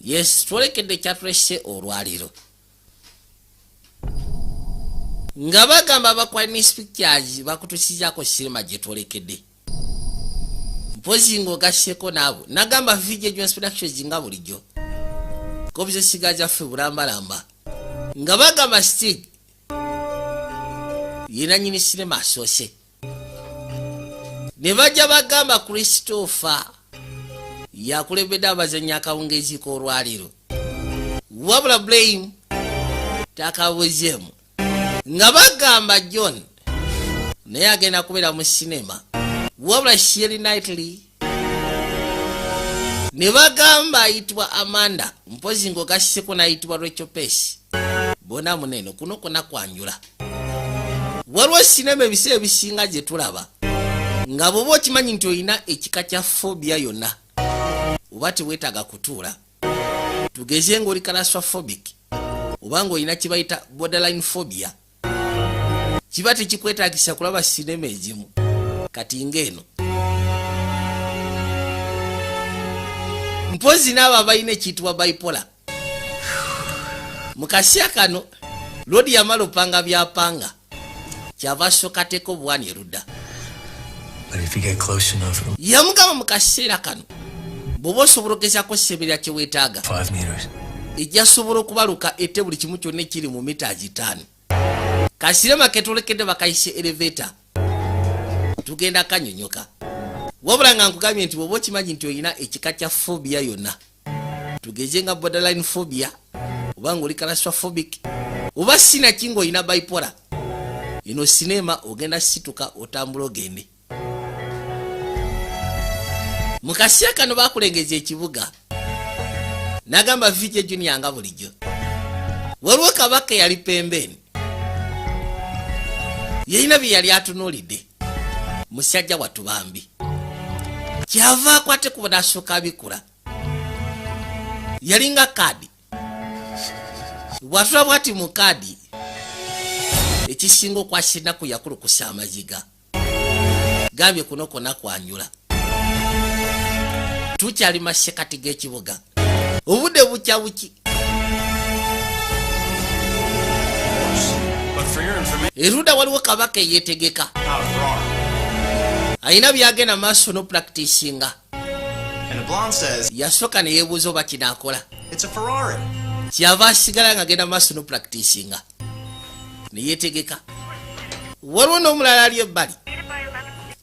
Yes, twolekedde kyatulese olwaliro nga bagamba abakwanis Pictures bakutusizaako sinema gye twolekedde, mpozi ng'ogasseko naabo nagamba VJ Jones Productions nga bulijjo kobuzesiga zaffe bulambalamba. Nga bagamba Stig yenanyini sinema asoose ne bajja bagamba Christopher yakulembedde abazanyi akawungezi k'olwaliro, wabula Blame takabuzeemu. Nga bagamba John naye agenda kubeera mu sinema, wabula Sheri Nightly ne bagamba ayitibwa Amanda, mpozi ng'ogasseko n'ayitibwa Rachel Pace, bonna munene kuno kona kwanjula. Waliwo sinema ebiseera ebisinga gye tulaba nga bw'oba okimanyi nti olina ekika kya phobia yonna oba teweetaaga kutuula, tugeze ng'oli claustrophobic oba ng'olina kibayita borderline phobia, kiba tekikwetaagisa kulaba sinema ezimu. Kati ng'eno mpozi n'abo abalina ekiyitibwa bipolar. Mu kaseera kano lodi yamala opanga byapanga, kyava asooka ateeka obuwani erudda. But if you get close enough, it'll Yamugamba mu kaseera kano bw'oba osobola ogezaako seberera kye weetaaga, 5 meters. ejja sobola okubaluka ette buli kimu kyonna ekiri mu mita 5. Kasirema ketolekedde bakayise elevator, tugenda kanyonyoka. Wabula nga nkugambye nti bw'oba okimanyi nti olina ekika kya phobia yonna, tugeze nga borderline phobia oba nga oli claustrophobic oba sinaki ng'olina bipolar, eno sinema ogenda situka otambula ogende. Mu kaseera kano bakulengeza ekibuga, n'agamba VJ Junior nga bulijjo waliwo kabaka eyali pembeeni, yalina bye yali atunuulidde. Musajja wattu bambi kyava akwate kuba n'asooka abikula, yalinga kaadi. Bw'atula bwati mu kaadi, ekisinga okwasa ennaku yakulukusa amaziga. Gambye kuno konna kwanjula, tukyali masekati g'ekibuga, obudde bukya buki. But for your information, Erudda waliwo kabaka eyeetegeka, not a Ferrari. alina byagenda maaso n'opracticinga. And the blonde says, Yasooka ne yeebuuza oba kinaakola. It's a Ferrari. Kyava asigala nga agenda maaso n'opracticinga ne yeetegeka. Waliwo n'omulala ali ebbali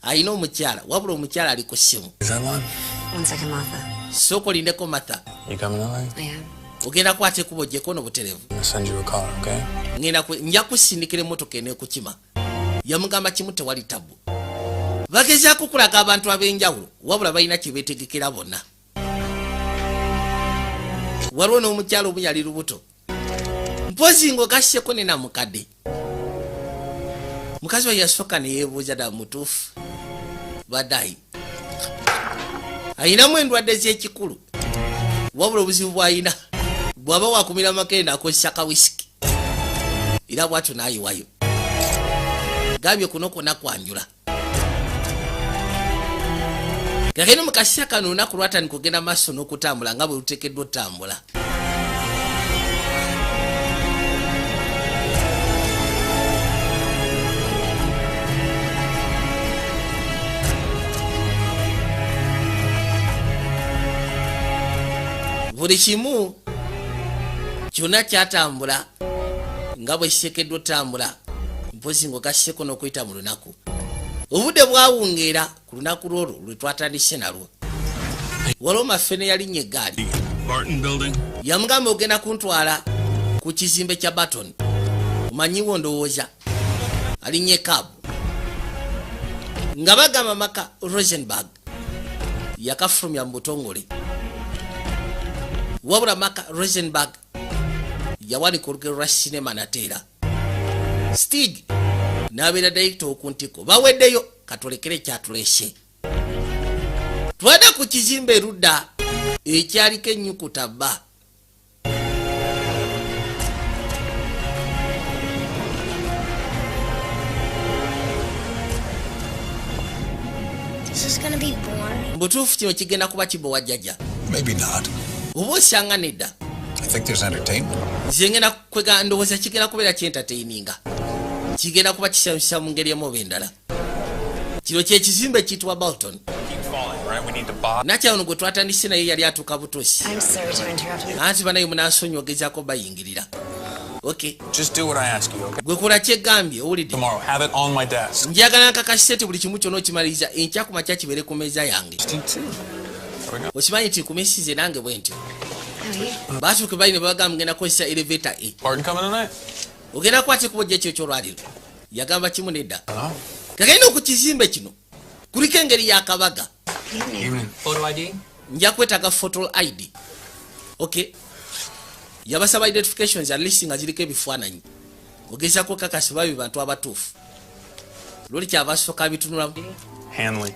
alina omukyala, wabula omukyala ali ku ssimu. Is that line? One second, Martha. Sooka olindeko, Martha. You coming that way? I am. Ogenda kwata ekkubo gyeko n'obuterevu. I'm gonna send you a car, okay? Ngenda nja kusindikira emmotoka eneekukima. Yamugamba kimu, tewali tabu. Bagezaako kulaga abantu ab'enjawulo, wabula balina kye beetegekera bonna. Waliwo n'omukyalo omu yali lubuto, mpozi ng'ogasseko ne namukadde. Mukazi we yasooka ne yeebuuza ddala mutuufu badayi ayinamu endwadde z'ekikulu, wabula obuzibu bw'ayina bw'aba wakumira makerenda akozesa kawisiki, era bwatyo n'ayiwayo. Gambye kuno kwonna kwanjula. Kakene mu kaseera kano olunaku lwatandika okugenda maaso n'okutambula nga bwe luteekeddwa otambula. Buli kimu kyonna kyatambula nga bwe kiteekeddwa otambula, mpozi ng'ogasseko n'okuyita mu lunaku. Obudde bwawungeera ku lunaku lwolwo lwe twatandise nalwo. Waliwo mafene yalinnya eggaali. Barton Building. Yamugamba ogenda kuntwala ku kizimbe kya Baton, omanyiwo ndowooza alinnya ekaabu. Nga bagamba maka Rosenberg yakafulumya mu butongole, wabula Maka Rosenberg yawanika olugero lwa sinema nateera Stig n'abeera director oku ntiko. Baweddeyo, katulekere kyatulese. Twada ku kizimbe erudda ekyaliko ennyukuta bba. This is gonna be boring. Mubutuufu kino kigenda kuba kibowa, jjajja. Maybe not. Oba osanga nedda. I think there's entertainment. Nze ngenda kwega, ndowooza kigenda kubeera kyentertaininga, kigenda kuba kisanyusa mu ngeri emu oba endala. Kino kyekizimbe kiyitibwa Bolton. Keep falling, right? We need to buy. Nakyano gwe twatandise naye yali atuuka butuusi. I'm sorry to interrupt. Anti banaye munansonyi ogezaako bayingirira. Ok. Just do what I ask you, okay? Gwe kola kyegambye, owulidde? Tomorrow, have it on my desk. Njagala nkakasise ti buli kimu kyonna okimaliriza enkya ku makya kibeere ku mmeeza yange. There we go. Okimanyi nti kumisize nange bwe ntyo. How are you? Baatuuke bali ne babagamba ngenda kukozesa elevator e. Barton coming tonight? Ogenda kukwata ekkubo gyekyo ekyolwaliro, yagamba kimu nedda. Hello? Kagenda ku kizimbe kino kuliko engeri yakabaga. Evening. Evening. Photo ID? Nja kwetaaga photo ID. Ok, yabasaba identifications at least nga ziriko ebifaananyi ogezako kakasi babi bantu abatuufu. Lwoli kyava asooka bitunulamu. Hanley.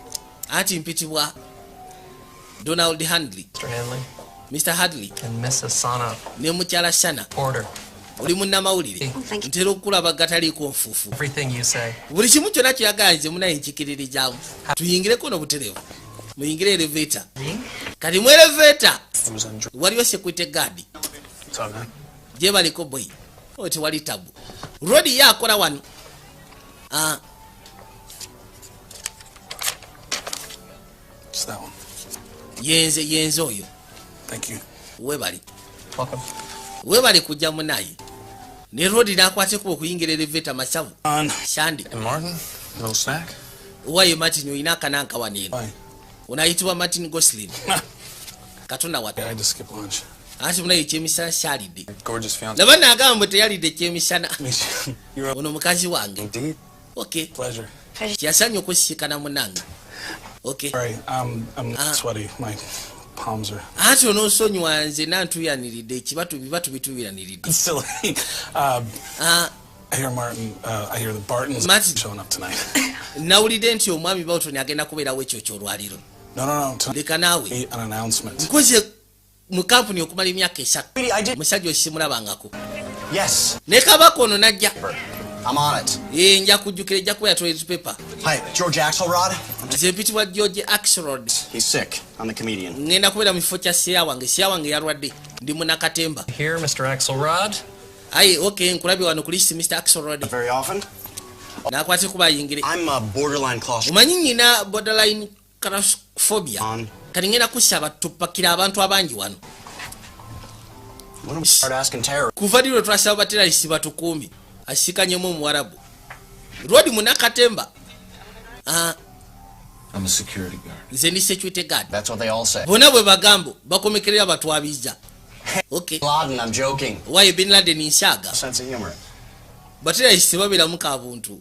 Anti mpitibwa Donald Handley. Mr. Hanley. Mr Hadley. And Miss Asana Ne mukyala Sana. Porter. Oli munnamawulire? Thank you. Ntera okulaba gataliiko nfuufu. Everything you say. Buli kimu kyonna kyeyagala nze munaye nkikiririzaamu. Tuyingireko nobutereevu, muyingire elevator. Kati mu elevator Was on. waliyo security guard. What's up, man? Gye baliko boy oyo tewali tabu. Rodi ye akola wano. Ah, It's that one. Yenze, yenze oyo. Thank you. Webali. Welcome. Webali kujja munaye ne Rodi n'akwateko okuyingira elevator masavu. On. Sandi. And Martin, a little snack? Owaye Martin, olina akananka wano eno? Fine. Onayitibwa Martin Goslin, katonda Yeah, I wata. had to skip lunch. Anti munaye ekyemisana syalidde. Gorgeous fiance. Naba naagamba mwe teyalidde ekyemisana. You're up. Ono mukazi wange. Indeed. Ok. Pleasure. Kyasanya okusisikana munange. Ok. Sorry, I'm sweaty. My palms are Anti onoosonyiwa nze nantuuyaniridde ekibatu, bibatu bituuyaniridde. silly. Ah, I hear Martin. I hear the Bartons Martin. showing up tonight. Nawulidde nti omwami Bolton agenda kubeerawo ekyo kyolwaliro. No. Tonight, Leka naawe. an announcement. Nkoze mu kampuni okumala emyaka 3. I did. Musajja osimulabangako. Yes, Ne kabaka ono najja. I'm on it. Eh, nja kujjukira ejja kuba ya toilet paper. Hi, George Axelrod. Nze mpitibwa George Axelrod. He's sick. I'm the comedian. Ŋŋenda kubeera mu kifo kya seya wange, seya wange yalwadde, ndi munakatemba. Here, Mr. Axelrod. Aye, ok, nkulabye wano ku list, Mr Axelrod. Very often. Nakwate kuba ayingire. I'm a borderline claustrophobe. Omanyi nyina borderline claustrophobia. On. Kati ŋŋenda kusaba tupakira abantu abangi wano. When do we start asking terror? Kuva ddi lwe twasaba ba terrorist batukuumi? Asikanyemu omuwarabu rodi munakatemba. Ah, I'm a security guard. Nze ndi security guard. That's what they all say. Bonna bwe bagambo bakomekerera batwabiza. Ok. Laden, I'm joking. Waye bin Laden, nsaaga. Sense of humor. Ba terrorist babeeramu kabuntu,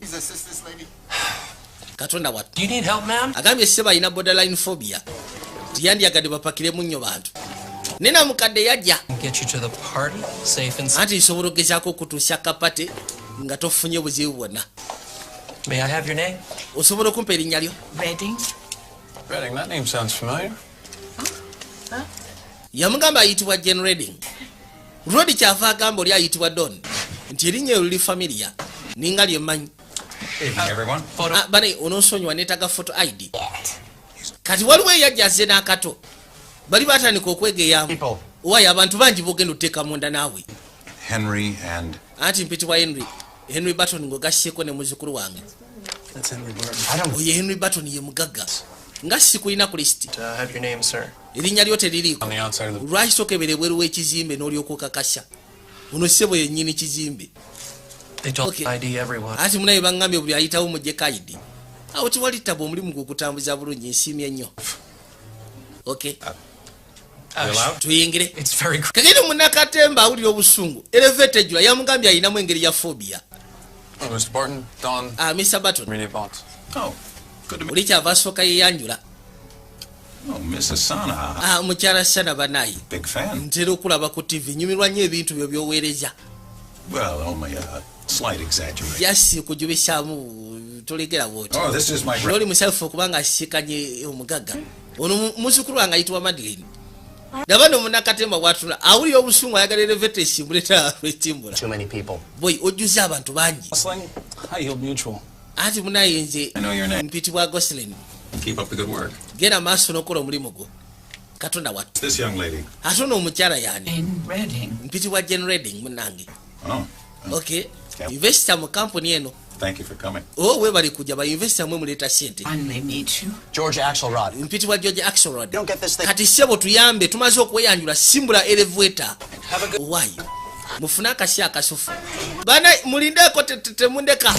katonda wattu. Do you need help, ma'am? Agambye sseba alina borderline phobia, tiyandyagadde bapakiremu nnyo bantu naye namukadde yajja. Get you to the party safe and Anti nsobola okugezaako okutuusa ka party nga tofunye buzibu bwonna. May I have your name? Osobola okumpa erinnya lyo? Redding? Redding, that name sounds familiar. Yamugamba ayitibwa Jen Redding. Rodi kyava agamba oli ayitibwa Don nti erinnya eryo liri familiar, ninga lyemmanyi. Evening, everyone. Photo. Ah, bane onoosonyiwa, neetaga photo ID. Kati waliwo eyajja azze n'akato, bali batandika okwegeyamu. People. Wayi abantu bangi bogenda oteeka munda naawe. Henry and Anti mpitibwa Henry, Henry Barton, ng'ogassieko ne muzzukulu wange. That's Henry Barton. I don't. Oyo Henry Barton ye mugagga nga sikulina ku lisiti. Have your name, sir. Erinnya lyo teririiko. On the outside of the. Lwaki tokebera ebweru w'ekizimbe n'olyoka okakasa ono ssebo yennyini kizimbe? They told Okay. ID everyone. Anti munaye baŋŋambye buli ayitawo muggyeko ID. Awo tewali tabu, omulimu gwe gutambuza bulungi, nsiimye nnyo. Ok. allowed? Tuyingire. It's very Kagende munakatemba awulira obusungu, elevator ejjula. Yamugambye ayinamu engeri ya phobia. Oh, Mr. Barton, Don, Ah, Mr Barton. Renee Bonds. Oh, good to meet. Oli kyava asooka yeyanjula. Oh, Miss Asana. Ah, mukyala Sana banayi. Big fan. Ntera okulaba ku TV, nyumirwa nnyo ebintu byo byoweereza. Well, only a slight exaggeration. Jasi kujubisaamu, tolegera bwoti. Oh, this is my Noli musanyufu okubanga asisikanye omugagga ono. Muzzukulu wange ayitibwa Madeline. Ndaba no munakatemba bwatula awulira obusungu, ayagala elevator esimbule etimbula. Too many people. Boy, ojjuza abantu bangi. Gosling, High Yield Mutual. Anti munaye nze I know your name. mpitibwa Goslin. Keep up the good work. Genda maaso n'okola omulimu gwo. Katonda wattu. This young lady. Ate ono omukyala yani? Jane Redding. Mpitibwa Jane Redding, munange. Oh, Okay, investor mu kampuni eno. Thank you for coming. O webali kujja, ba investor mwe muleeta sente. Finally meet you. George Axelrod. Mpitibwa George Axelrod. Don't get this thing. Kati ssebo tuyambe, tumaze okweyanjula, simbula elevator. Have a good. Owaayo mufune akasi akasufu bana, mulindeeko, temundeka.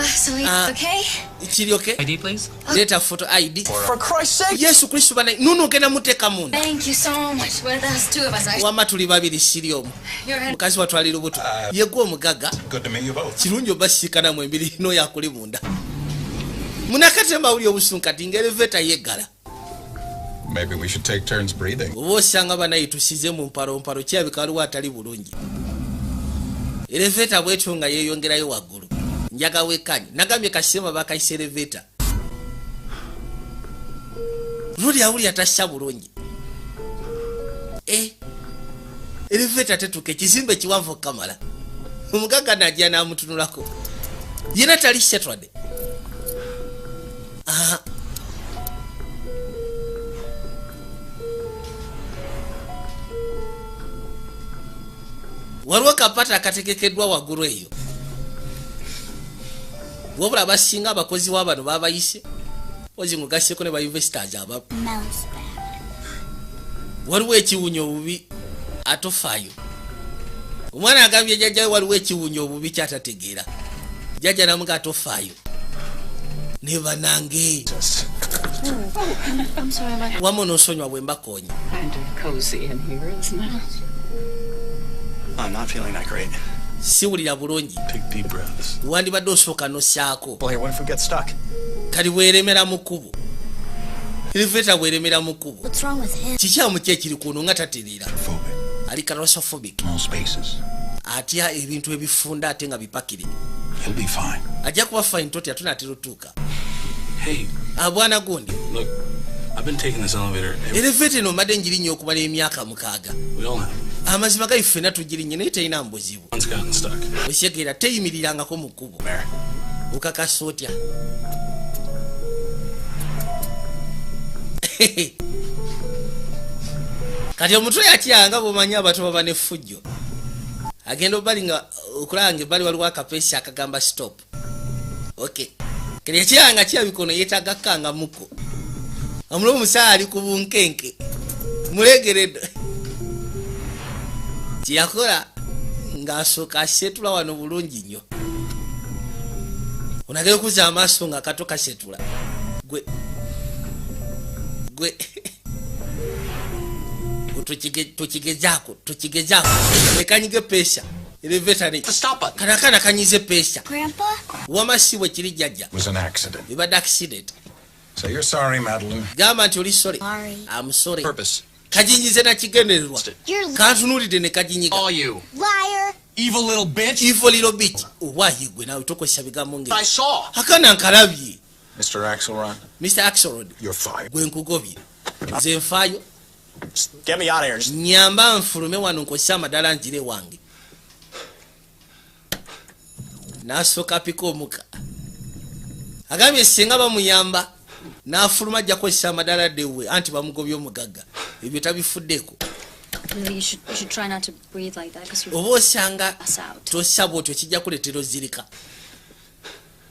So it's okay? Kiri okay? ID, please. Leeta photo ID. For Christ's sake! Yesu Kristu, bana, nuno ogenda muteeka munda. Thank you so much. Well, that's two of us. Wamma tuli babiri, siri omu. You're in. Mukazi watwali lubuto, yegwe omugagga. Good to meet you both. Kirungi obasiikanamu emibiri n'oyo akuli munda munakatemba wuli obusungu. Kati nga elevator yeggala. Maybe we should take turns breathing. Oba osanga banaye tusize mu mpalompalo, kirabika waliwo atali bulungi. Elevator bwetyo nga yeeyongerayo waggulu. Njaga wekkanyi, nagambye kasema bakayisa elevator luli awuli atassa bulungi. E elevator tetuuka, ekizimbe kiwanvu kamala. Omugagga najja n'amutunulako, yena tali settled. Aha. Waliwo kapata akategekeddwa waggulu eyo, wabula abasinga abakozi wa bano babayise ozi ngugasseko ne ba investors abamu. Smells bad. Waliwo ekiwunyo obubi, atofaayo. Omwana agambye jjajjawe waliwo ekiwunyo obubi kyatategeera. Jjajja namuga atofaayo ne banange. I'm sorry, my. Wamu n'osonywa bwe mbakoonye. Kind of cozy in here, isn't it? I'm not feeling that great. Siwulira bulungi. Take deep breaths. Wandibadde osooka nossaako. Well, here, what if we get stuck? Kati bweremera mu kkubo, elevator bweremera mu kkubo? What's wrong with him? Kikyamu ki ekiri kuno nga tatereera? Phobic. Ali claustrophobic. Small spaces. Atya ebintu ebifunda ate nga bipakire. He'll be fine. Ajja kuba fine, totya, tunaatera otuuka. Hey, Abwana gundi. look, I've been taking this elevator. Elevator eno mbadde ngirinnya okumala emyaka 6. We all have. Amazima gali ffenna tugirinnye, naye terina mbuzibu. One's gotten stuck. Osyegeera teyimirirangako mu kkubo. Mayor. Okakasa otya? Kati omutwe yakyanga bwomanyi abato baba n'effujjo, agenda obbali nga okulaba nga ebbali waliwo akapeesi akagamba stop. Okay, kati yakyanga kirabika ono yeetaaga kkangamuko. Omuli omusaala ali ku bunkenke, mulegeredde. Kyeyakola ng'asooka aseetula wano bulungi nnyo. Onagera okuzza amaaso nga akato kasetula gwe gwe tukigezaako, tukigezaako, nekanyiga epeesa elevator ne The stop button. kana akaana kanyiza epeesa. Grandpa? Wama si bwe kiri, jjajja. It was an accident. Ebadde accident. Say you're sorry, Madeline. Gamba nti oli sorry. Sorry. I'm sorry. Purpose. Kajinyize nakigendererwa. You're Kantunuulidde ne kajinyiga. All you. liar. Evil little bitch. Evil little bitch. Owaayi gwe naawe tokozesa bigambo nge. I saw. Akaana nkalabye. Mr. Axelrod, Mr Axelrod, you're fired. gwe nkugobye, nze nfaayo. Just get me out of here. Just Nyamba nfulume wano, nkozesa amadala nzire wange. N'asooka apika omuka. Agambye singa bamuyamba n'afuluma ajja kukozesa amadala ddewe, anti bamugobye omugagga, ebyo tabifuddeeko. Really, you should try not to breathe like that because you Oba osanga pass out. tosaba otyo, kijja kuleetera ozirika.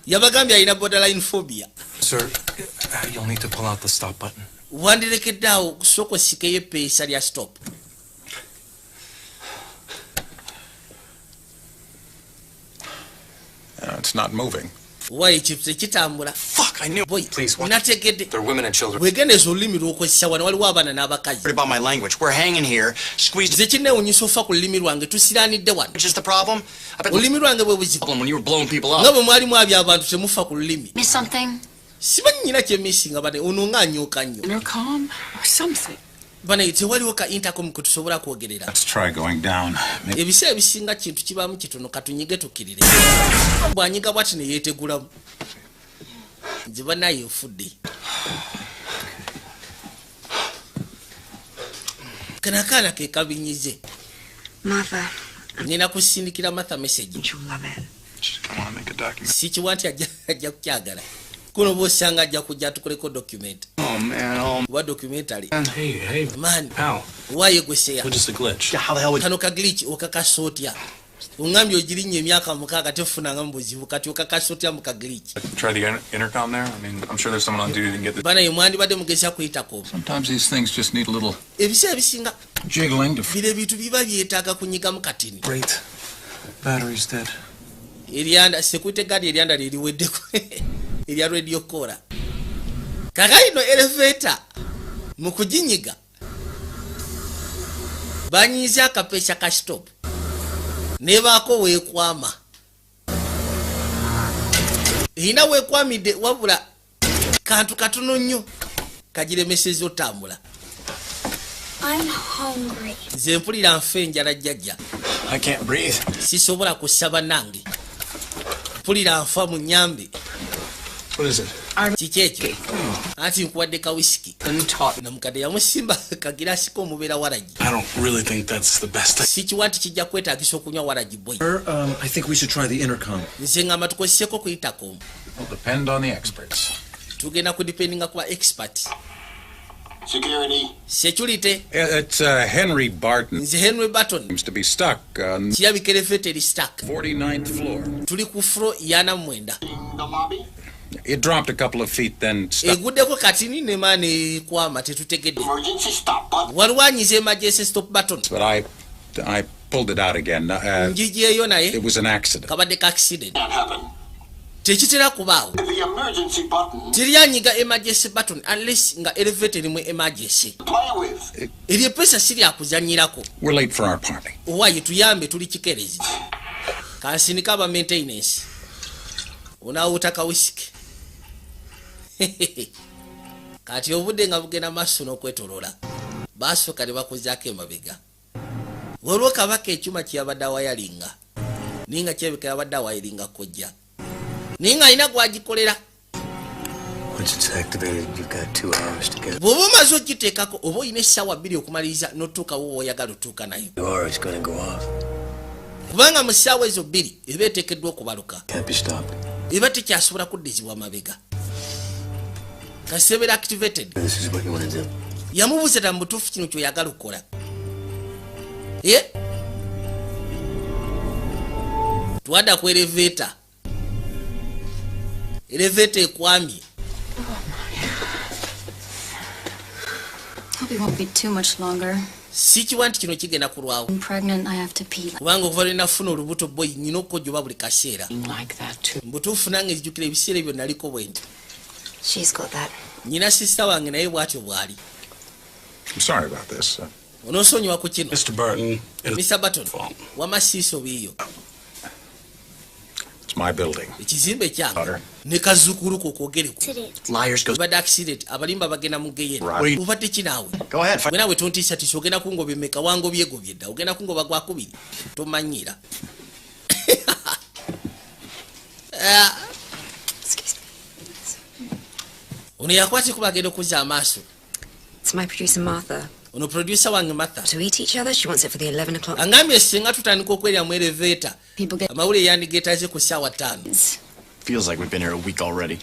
Yabagambye alina borderline phobia. Sir, you'll need to pull out the stop button. Wandirekedde awo kusooka osikeyo epeesa lya stop. It's not moving. Wa ekintu tekitambula. Fuck, I knew. Boy, Please, watch. nategedde. There are women and children. Wegendeza olulimi lw'okozesa, wano waliwo abaana n'abakazi. Worried about my language. We're hanging here, squeezed. Nze kinneewunyisa ofa ku lulimi lwange, tusiraanidde wano. Which is the problem? I bet the Olulimi lwange bwe buzibu. problem when you were blowing people Nga up. bwe mwalimu abyo abantu temufa ku lulimi. Miss something? Simanyi nyina kyemisinga bane, ono nga anyuuka nnyo. Intercom or something. Bane, tewaliwo ka intercom kwe tusobola kwogerera? Let's try going down. Maybe Ebiseera ebisinga kintu kibaamu kitono, katunyige tukkirire. Bw'anyiga bwati ne yeetegulamu. Nze banaye nfudde. Kano akaana ke kabinyize. Martha, Ngenda kusindikira Martha message. You love it. She's gonna want to make a document. Sikiwa nti ajja kukyagala kuno, oba osanga ajja kujja atukoleko document. Oh, Man, oh Oba documentary. Hey, hey, Man. pal. Waaye gweseya. Just a glitch. How the hell would Kano ka glitch okakasa otya? Oŋŋambye ogirinnya emyaka 6 tefunanga mu buzibu, kati okakasa otya mu ka glitch? Try the intercom there. I mean, I'm sure there's someone on duty that can get this. Banaye mwandibadde mugeza kuyitako. Sometimes these things just need a little Ebiseera ebisinga jiggling to. bino ebintu biba byetaaga kunyigamu katini. Great. Battery's dead. Eryanda security guard eryanda liriweddeko erya radio collar. Kakati elevator mu kuginyiga banyiiza akapeesa ka stop nebaako weekwama, erina weekwamidde, wabula kantu katono nnyo kagiremeseza otambula. I'm hungry. Nze mpulira nfa enjala, jjajja. I can't breathe. Sisobola kusaba nange, mpulira nfa, mu nyambe. What is it? Kiki ekyo? Anti nkuwadde ka wisiki. Untaught. Namukadde yamusimba kagirasi k'omubeera waragi. I don't really think that's the best. Sikiwa nti kijja kwetaagisa okunywa waragi, boy. I think we should try the intercom. Nze ngamba tukozeseko kuyitako. Will depend on the experts. Tugenda kudependinga kuba expert. Security. Security. It's Henry Barton. Nze Henry Barton. Seems to be stuck on Kirabika elevator eri stuck. 49th floor. Tuli ku floor 49. The lobby. It dropped a couple of feet, then stuck. Eguddeko katini nema nekwama, tetutegedde. Emergency stop button. Waliwo anyiza emergency stop button. But I pulled it out again. Njigyeyo naye. It was an accident. Kabadde ka accident. Can't happen. Tekitera kubaawo. The emergency button. Teryanyiga emergency button unless nga elevator erimu emergency. Play with. Eryo epesa si lyakuzanyirako. We're late for our party. Owaaye tuyambe, tuli kikerezi. Kansinika aba maintenance onaawuta kawisiki. Kati obudde nga bugenda maaso n'okwetolola, basooka ne bakozaako emabega. Waliwo kabaka ekyuma kyeyabadde awayalinga, naye nga kirabika yabadde awayalinga kojja, naye nga alina gwagikolera. Once it's activated, you've got 2 hours to get Bw'oba omaze ogiteekako, oba olina essaawa 2 okumaliriza n'otuukawo woyagala otuuka nayo. You are, it's going to go off. Kubanga mu ssaawa ezo 2 eba eteekeddwa okubaluka. Can't be stopped. Eba tekyasobola kuddizibwa mabega kasebera activated. This is what you want to do. Yamubuuza ta mu butuufu kino kyoyagala okukola? Ye twadda ku elevator, elevator ekwamye. Hope it won't be too much longer. Sikiwa nti kino kigenda kulwawo. I'm pregnant. I have to pee. Like, Kubanga okuva lwe nafuna olubuto, boy, nyina okukojoba buli kaseera. Like that too. Mubutuufu nange nzijukira ebiseera ebyo naliko bwe nti. She's got that. Nyina sister wange naye bw'atyo bw'ali. I'm sorry about this. Onoosonyiwa ku kino. Mr. Barton, it is Mr Barton. fault. Wama siiso biiyo. It's my building. Ekizimbe kyange. Daughter. Ne kazzukulu ko kwogereku. Liars go. Badde accident, abalimba bagenda mu geyena. Right. Obadde kinaawe? Go ahead. Fight. Gwe naawe tontiisatiisa, ogenda kungoba emeka? Wangobyegobye dda, ogenda kungoba gwakubiri, tomanyira. Ah, Excuse me. Ono yakwate kuba agenda okuzza amaaso. It's my producer, Martha. Ono producer wange Martha. To eat each other, she wants it for the 11 o'clock. Angambye singa tutandika okwerya mu elevator, People get amawulire yandigeetaze ku ssaawa 5. Feels like we've been here a week already.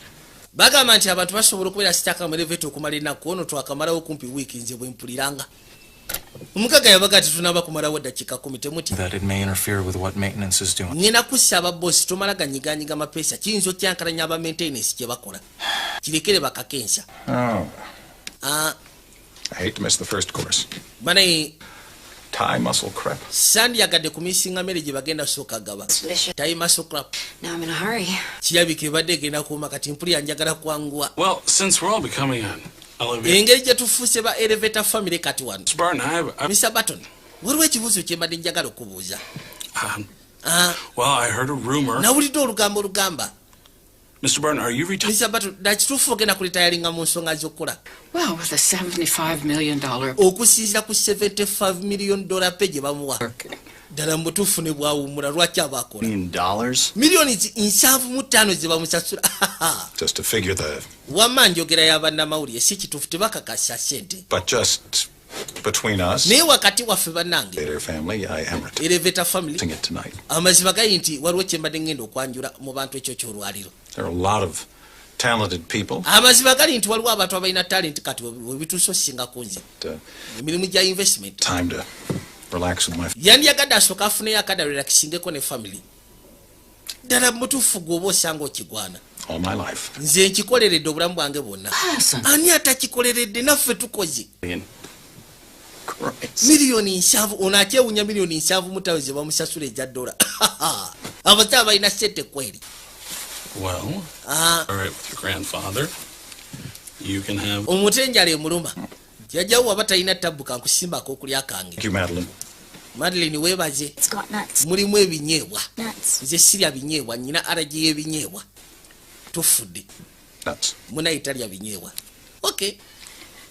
Bagamba nti abantu basobola okubeera stuck mu elevator okumala ennaku, ono twakamalawo kumpi wiiki. Nze bwe mpuliranga omukaga yabaga tetunaba kumalawo ddakiika 10, temutya. That it may interfere with what maintenance is doing. Ngenda kusaba bosi, tomala ganyiganyiga mapeesa, kiyinza okyankalanya aba maintenance kye bakola, kirekere bakakensa. Oh, Ah, I hate to miss the first course. Banaye. Thai mussel crepe. Sandyagadde kumisinga mmere gye bagenda sooka gaba. Delicious. Thai mussel crepe. Now I'm in a hurry. Kirabika ebadde egenda kuuma, kati mpulira njagala kwanguwa. Well, since we're all becoming an elevator, Engeri gye tufuuse ba elevator family kati wano. Mr. Barton, I have. I, Mr Barton, waliwo ekibuuzo kye mbadde njagala okubuuza. Ah, well, I heard a rumor. Nawulidde olugambo olugamba. Mr. Barton, are you retired? Mr Barton, nakituufu ogenda kulitayalinga mu nsonga z'okukola? Well, with a $75 million Okusinziira ku 75 million dollar pay gye bamuwa, ddala mu butuufu ne bwawummula lwaki abakola? Million dollars? Miliyoni 75 ze bamusasula. Just to figure the. Wamma njogera y'abannamawulire, si kituufu, tebakakasa ssente. But just between us, Naye wakati waffe bannange, elevator family, I am elevator family, retiring it tonight. Amazima gali nti waliwo kye mbadde ngenda okwanjula mu bantu ekyo kyolwaliro. There are a lot of talented people. Amazima gali nti waliwo abantu abalina talent kati webituuse osinga ku nze emirimu gya investment. Time to relax with my Yandiyagadde asooka afuneyo akadde relaxingeko ne family. Ddala mutuufu gwe oba osanga okigwana. all my life. Nze nkikoleredde obulamu bwange bwonna. Ani atakikoleredde? Naffe tukoze. 70 million, ono akyewunya 75 million ze bamusasula ejja dola. Abakyala balina sente kweri. Well, Ah. all right, with your grandfather, you can have. Omuntu enjala emuluma. Jajjawo waba talina tabbu, kankusimbako okulya kange. Thank you, Madeline. Madeline, weebaze. It's got nuts. Mulimu ebinyeebwa. Nuts. Nze sirya binyeebwa, nyina allergy y'ebinyeebwa. Tufudde. Nuts. Munaye talya binyeebwa. Okay.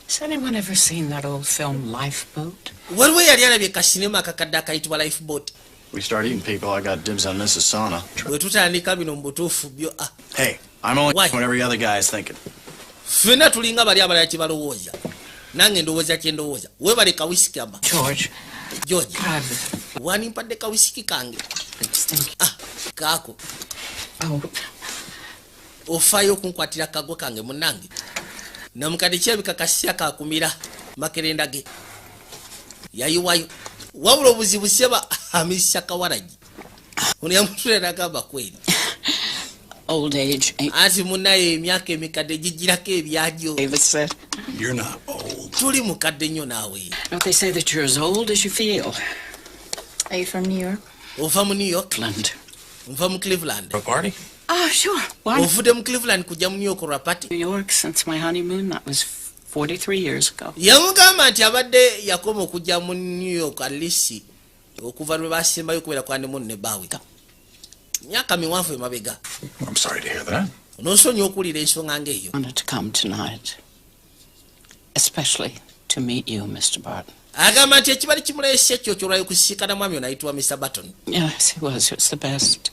Has anyone ever seen that old film Lifeboat? Waliwo eyali alabye kasinema akakadde akayitibwa Lifeboat? We start eating people, I got dibs on Mrs. Sauna. Bwe tutandika bino mu butuufu byo, ah. Hey, I'm only Why? what every other guy is thinking. Ffenna tulinga bali abalala kye balowooza, nange ndowooza kye ndowooza. Weebale kawisiki ama. George. George, wanimpadde kawisiki kange. Ah, kaako. Oh, Ofaayo okunkwatira kagwe kange munnange. Namukadde kirabika kasya kakumira makerenda ge yayiwayo, wabula obuzibu seba amisa kawaragi. Ono yamutula nagamba kweri. Old age ain't. Anti munaye emyaka emikadde gigirako ebyagyo. David said. You're not old. Tuli mukadde nnyo naawe. Don't they say that you're as old as you feel? Are you from New York? Ova mu New York? Cleveland. Nva mu Cleveland. A party? Ah, sure. Why not? Ovudde mu Cleveland kujja mu New York olwa party? New York since my honeymoon. That was 43 years ago. Yamugamba nti abadde yakoma okujja mu New York at least okuva lwe basembayo okubeera ku honeymoon ne bbaawe myaka miwanvu emabega. I'm sorry to hear that. Onoosonyi okuwulira ensonga ng'eyo. I wanted to come tonight, especially to meet you, Mr. Barton. Agamba nti ekibali kimuleese ekyo kyolwayo kusisikana mwami ono ayitibwa Mr. Barton. Yes, he was. It was the best.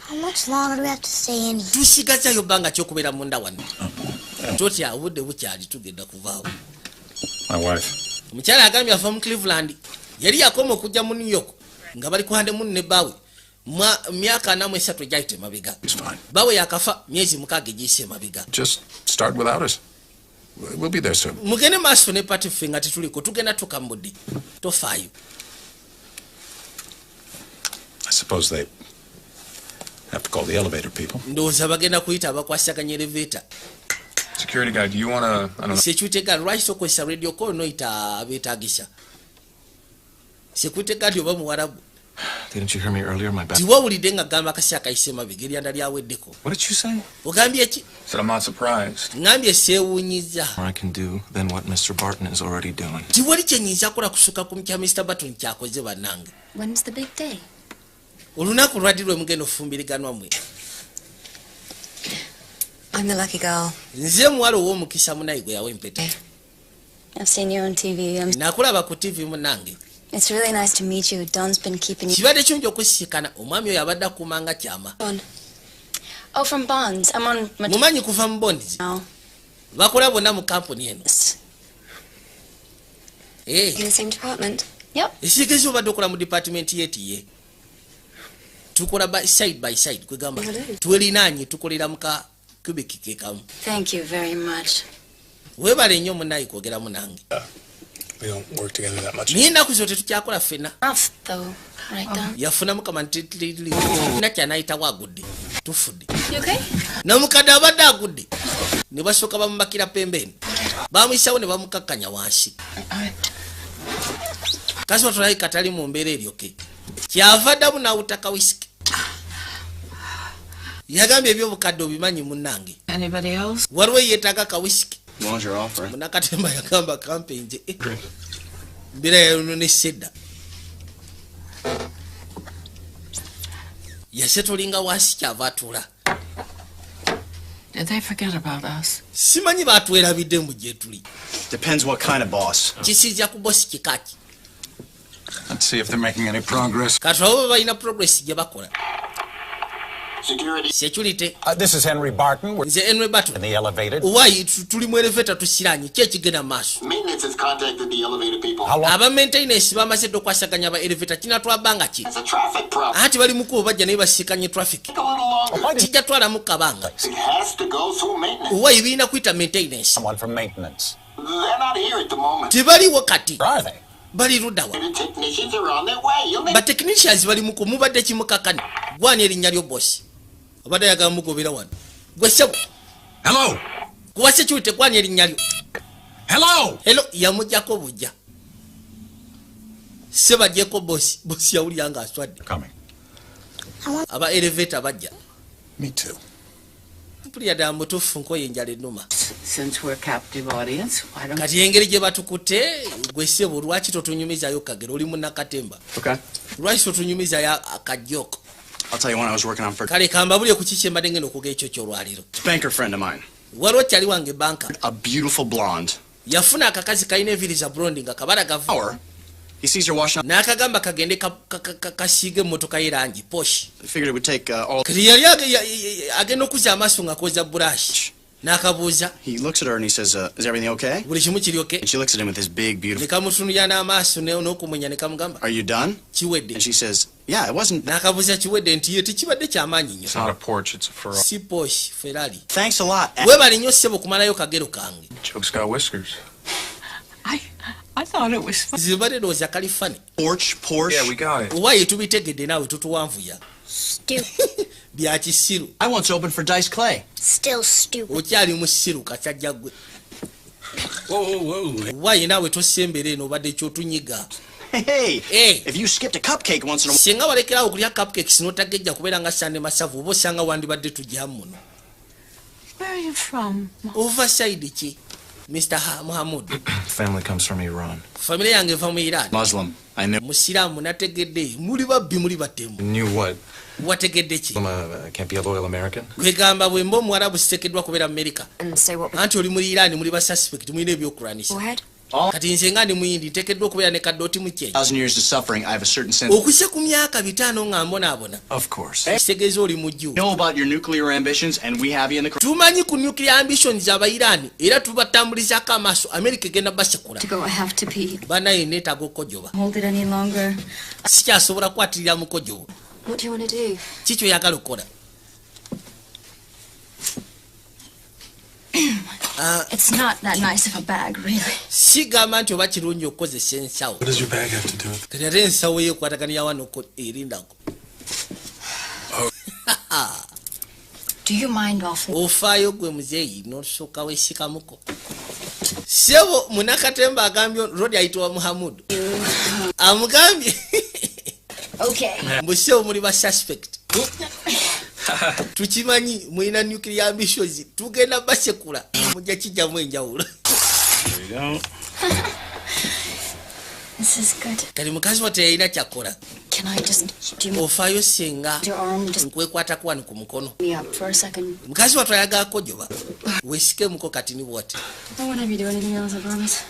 How much longer do we have to stay in here? Tusigazayo bbanga kyokubeera munda wano? Totya, obudde bukyali, tugenda kuvaawo. My wife. Omukyala agambye ava mu Cleveland, yali yakoma okujja mu New York nga bali ku honeymoon ne bbaawe myaka 43 egyayita emabega. He's fine. Bbaawe yakafa myezi 6 egiyise emabega. Just start without us. We'll be there soon. Mugende maaso ne party, ffe nga tetuliko, tugenda tuka mu budde, tofaayo. I suppose they have to call the elevator people. Ndowooza bagenda kuyita abakwasaganya elevator. Security guy, do you want to, I don't know, Security guard, lwaki tokozesa radio call noyita abeetagisa? Security guard oba muwarabu. Didn't you hear me earlier? My back. Tiwawulidde nga gamba akasi akayise emabega, eryanda lyaweddeko. What did you say? Ogambye ki? Said I'm not surprised. Ŋŋambye seewuunyiza. More I can do than what Mr. Barton is already doing. Tiwali kyenyinza kukola kusuka ku kya Mr. Barton kyakoze bannange. When's the big day? Olunaku lwaddi lwe mugenda ofumbiriganwa mmwe? I'm the lucky girl. Nze muwala ow'omukisa munayi gwe yawa empeta. I've seen you on TV. Nakulaba ku TV munnange. It's really nice to meet you. Don's been keeping you. Kibadde kirungi okusisikana omwami oyo, abadde akuumanga kyama. On. Oh, from Bonds. I'm on Mumanyi kuva mu Bonds. now. Bakola bonna mu kampuni eno. Eh, In the same department. Yep. Ekitegeeza obadde okola mu department yetiye, tukola side by side, kwegamba twerinaanye, tukolera mu ka cubicle ke kamu. Thank you very much. Weebale nnyo munayi kwogeramu nange. We don't work together that much. Naye ennaku zo tetukyakola ffenna. Off though, right, Don? Yafunamu kamanakyanayitawo agudde, tufudde. You okay? Namukadde abadde agudde ne basooka bamumakira pembeni, bamuyisawo ne bamukakkanya wansi. Kasi watulayi katali mu mbeera eryoke kyava ddamu n'awuta kawisiki. Yagambye ebyobukadde obimanyi munnange. Anybody else? Waliwo yeetaaga kawisiki? As long as you're offering. Munakatemba yagamba kampenje mbeera yayononesedda yase tolinga wansi kyava atuula. Did they forget about us? Simanyi batwerabidde mu gye tuli. Depends what kind of boss. Kisinzira ku bosi kikaki. Let's see if they're making any progress. Katulabe balina progress gye bakola. Security. Security. This is Henry Barton. We're Nze Henry Barton. in the elevator. Wayi, tuli mu elevator, tusiranye. Ki ekigenda mu maaso? Maintenance has contacted the elevator people. How long? Aba maintenance bamaze dde okwasaganya aba elevator. Kinatwala bbanga ki? It's a traffic problem. Anti bali mukubo bajja, naye basiikanye traffic. Take a little longer. Why did Kijja twalamu kabanga. It has to go through maintenance. Wayi, birina kuyita maintenance. someone from maintenance? They're not here at the moment. Tebaliwo kati. Where are they? Bali luddawa? The technicians are on their way. You'll need Ba technicians bali muku. Mubadde kimukakani? Gwani erinnya lyo, bosi? Obadde ayagala mugobera wano. Gwe ssebo. Hello? Kuba security, gwani erinnya lyo? Hello? Hello? Yamugjako bujja sebajjeko bosi. Bosi yawulira nga aswadde. Coming. Aba elevator bajja. Me too. Mpulira ddala mutuufu, nkoye enjala ennuma. Since we're a captive audience, why don't Kati engeri gye batukutte, gwe ssebo, lwaki totunyumizayo kagero? Oli munnakatemba. Okay. Lwaki totunyumizayo akajoko? I'll tell you one I was working on for Kale kambabulye ku kiki embadde ngenda okuga ekyo kyolwaliro. a banker friend of mine. Waliwo kyali wange banka. A beautiful blonde. Yafuna akakazi kalina enviiri za blonde nga kabalagavu. Hour. He sees her washing up. N'akagamba kagende kasiige emmotoka ye langi Porsche. He figured it would take all. Kati yali agenda okuzza amaaso ng'akoza brush, n'akabuuza, He looks at her and he says, "Is everything okay?" "Buli kimu kiri okay?" And she looks at him with this big, beautiful. Ne kamutunulira n'amaaso n'okumwenya ne kamugamba, "Are you done?" "Kiwedde?" And she says, "Yeah, it wasn't." N'akabuuza, "Kiwedde?" Nti ye tekibadde kyamaanyi nnyo. It's not a Porsche, it's a Ferrari. Si Porsche, Ferrari. Thanks a lot. Weebale nnyo ssebo kumalayo kagero kange. Joke's got whiskers. I thought it was fun. Zibadde ndowooza kali funny. Porch, Porsche. Yeah, we got it. Waaye tubitegedde, naawe tutuwanvuya. Stupid. Bya kisiru. I once opened for Dice Clay. Still stupid. Okyali musiru, kasajja gwe. Whoa, whoa, whoa. Waaye naawe tosembera eno, obadde kyotunyiga. Hey, Hey. if you skipped a cupcake once in a Singa walekerawo okulya cupcakes n'otagejja kubeera nga sande masavu, oba osanga wandibadde tujjamu muno. Where are you from? Ova side ki, Mr Muhammad? Family comes from Iran. Famire yange eva mu Iran. Muslim, I knew. Musiraamu, nategedde muli babbi, muli batemu. Knew what? Wategedde ki? I can't be a loyal American. Kwegamba bwe mba omuwarabu siteekeddwa kubeera mu Amerika? And say what? Anti oli muri Iran, muli ba suspect, mulina ebyokulwanisa. Forehead? Kati nze nga ndi muyindi, nteekeddwa okubeera ne kadooti mu kyenyi? Thousand years of suffering, I have a certain sense. Okuse ku myaka 500 nga mbonaabona. Of course. Kitegeeza oli mujju. Know about your nuclear ambitions, and we have you in the. Tumanyi ku nuclear ambitions abairani, era tubatambulizaako amaaso. Amerika egenda basekula. To go, I have to pee. Banaye neetaaga okukojoba. Hold it any longer. Sikyasobola kukwatirira mukojobo. What do you want to do? Ki kyoyagala okukola? Ah, It's not that nice of a bag, really. Sigamba nti oba kirungi okukozesa ensawo. What does your bag have to do with Kati ate ensawo ye ekwataganira wano erindako. Do you mind awfully? Ofaayo gwe muzeeyi nosooka weesikamuko, sebo munakatemba. Agambye rodi ayitibwa Muhamudu, amugambye, Okay. mbu sebo muli ba suspect, tukimanyi mulina nuclear ambitions, tugenda basekula, mujja kijjamu enjawulo. There you go. This is good. Kati mukazi wa teyalina kyakola. Can I just do you Ofaayo singa your arm just nkwekwatako wano ku mukono? me up for a second? Mukazi wattu ayagala joba weesikemuko kati ni bwati. I won't have you do anything else, I promise.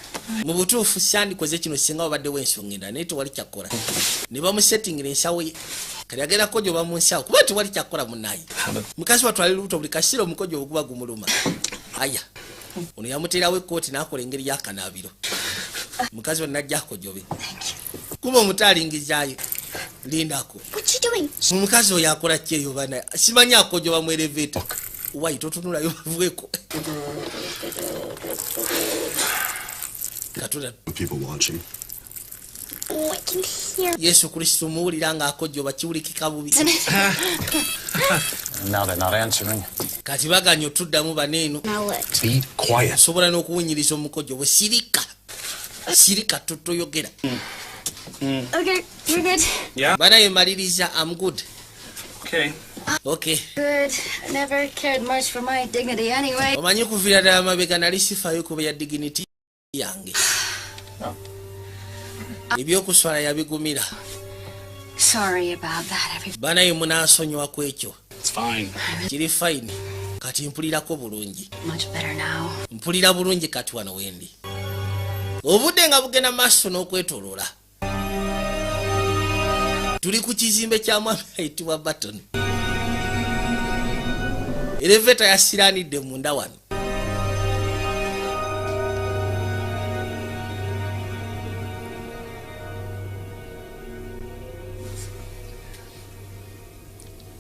Mu butuufu sandikoze kino singa wabaddewo ensonga endala, naye tewali kyakkola. Ne bamusettingira ensawo ye, kati agenda kojoba mu nsawo kuba tewali kyakkola. Munaye mukazi wattu ali lubuto, buli kaseera omukojo oguba gumuluma. Aya, ono yamuteerawo ekkooti n'akola engeri y'akanaabiro. Mukazi wa najja akojobe kuba omuto alingizaayo, lindako. What's she doing? Omukazi oyo akola ki eyo bana? Simanyi akojoba mu elevator. Wayi, totunulayo, bavueko. Katonda. People watching. Oh, I can hear. Yesu Kristo, muwulira ng'akojoba, kiwulikika bubi. Now they're not answering. Kati baganya otuddamu baneeno. Now what? Be quiet. Osobola n'okuwunyiriza omukojo bwe. Sirika, sirika, totoyogera. Okay, we're good. Banaye maliriza, am good. Okay. Okay. Good. I never cared much for my dignity anyway. Omanyi kuviira ddala mabega nali sifaayo kuba ya dignity yange. Ebyokuswala yabigumira. Sorry about that, everybody. Banaye munansonyiwa ku ekyo. It's fine. Kiri fine, kati mpulirako bulungi. Much better now. Mpulira bulungi kati wano wendi. Obudde nga bugenda maaso n'okwetoloola, tuli ku kizimbe kya mwami ayitibwa Baton. Elevator yasiranidde munda wano.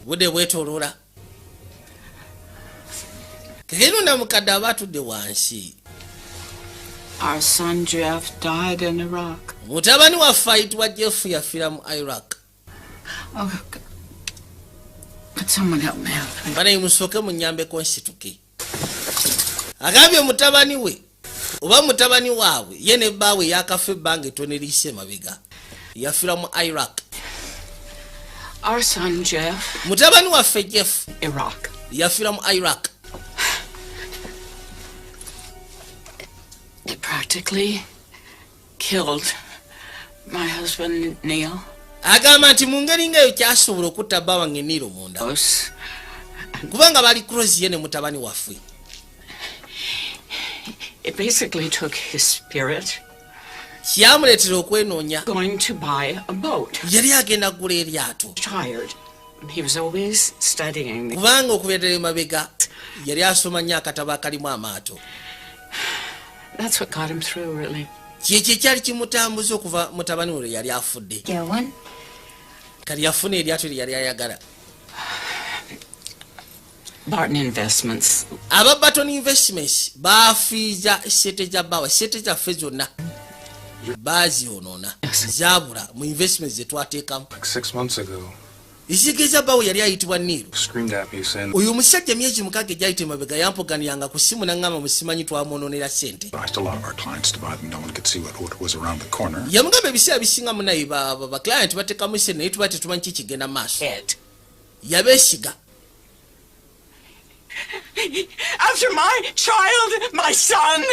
Budde bwetoloola. Kekeno namukadde aba atudde wansi. Our son Jeff died in Iraq. Mutabani waffe ayitibwa Jeff yafiira mu Iraq. Oh, God. Could someone help me out? Banaye musooke munnyambeko nsituke. Agambye mutabani we oba mutabani waabwe ye ne bbaawe yakafa ebbanga ettono eriyise emabega. Yafiira mu Iraq. Our son Jeff. Mutabani waffe Jeff. Iraq. Yafiira mu Iraq. It practically killed my husband Neil. Agamba nti mu ngeri ng'eyo kyasobola okutta bba wange Neil munda. Kubanga bali close ye ne mutabani waffe. It basically took his spirit. Kyamuleetera okwenoonya. Going to buy a boat. Yali agenda kugula eryato. Tired. He was always studying. Kubanga okubeera emabega yali asoma nnyo akatabo akalimu amaato. That's what got him through, really. Kyekyo ekyali kimutambuza okuva mutabani we yali afudde. Kali yafuna eryato lye yali ayagala. Barton Investments. Aba Barton Investments baafiiza ssente za bbawa, ssente zaffe zonna baazyonoona, zaabula mu investments ze twateekamu. Like 6 months ago. Ekitegeeza bbawe yali ayitibwa Neil. Screamed at me saying Oyo omusajja myezi 6 egyayita emabega yampoganiranga ku ssimu n'aŋŋamba musimanyi twamwonoonera ssente. Advised a lot of our clients to buy them. No one could see what was around the corner. Yamugamba ebiseera bisinga munaye ba client bateekamu ssente naye tuba tetumanyi ki kigenda mu maaso. Yabeesiga. After my child, my son,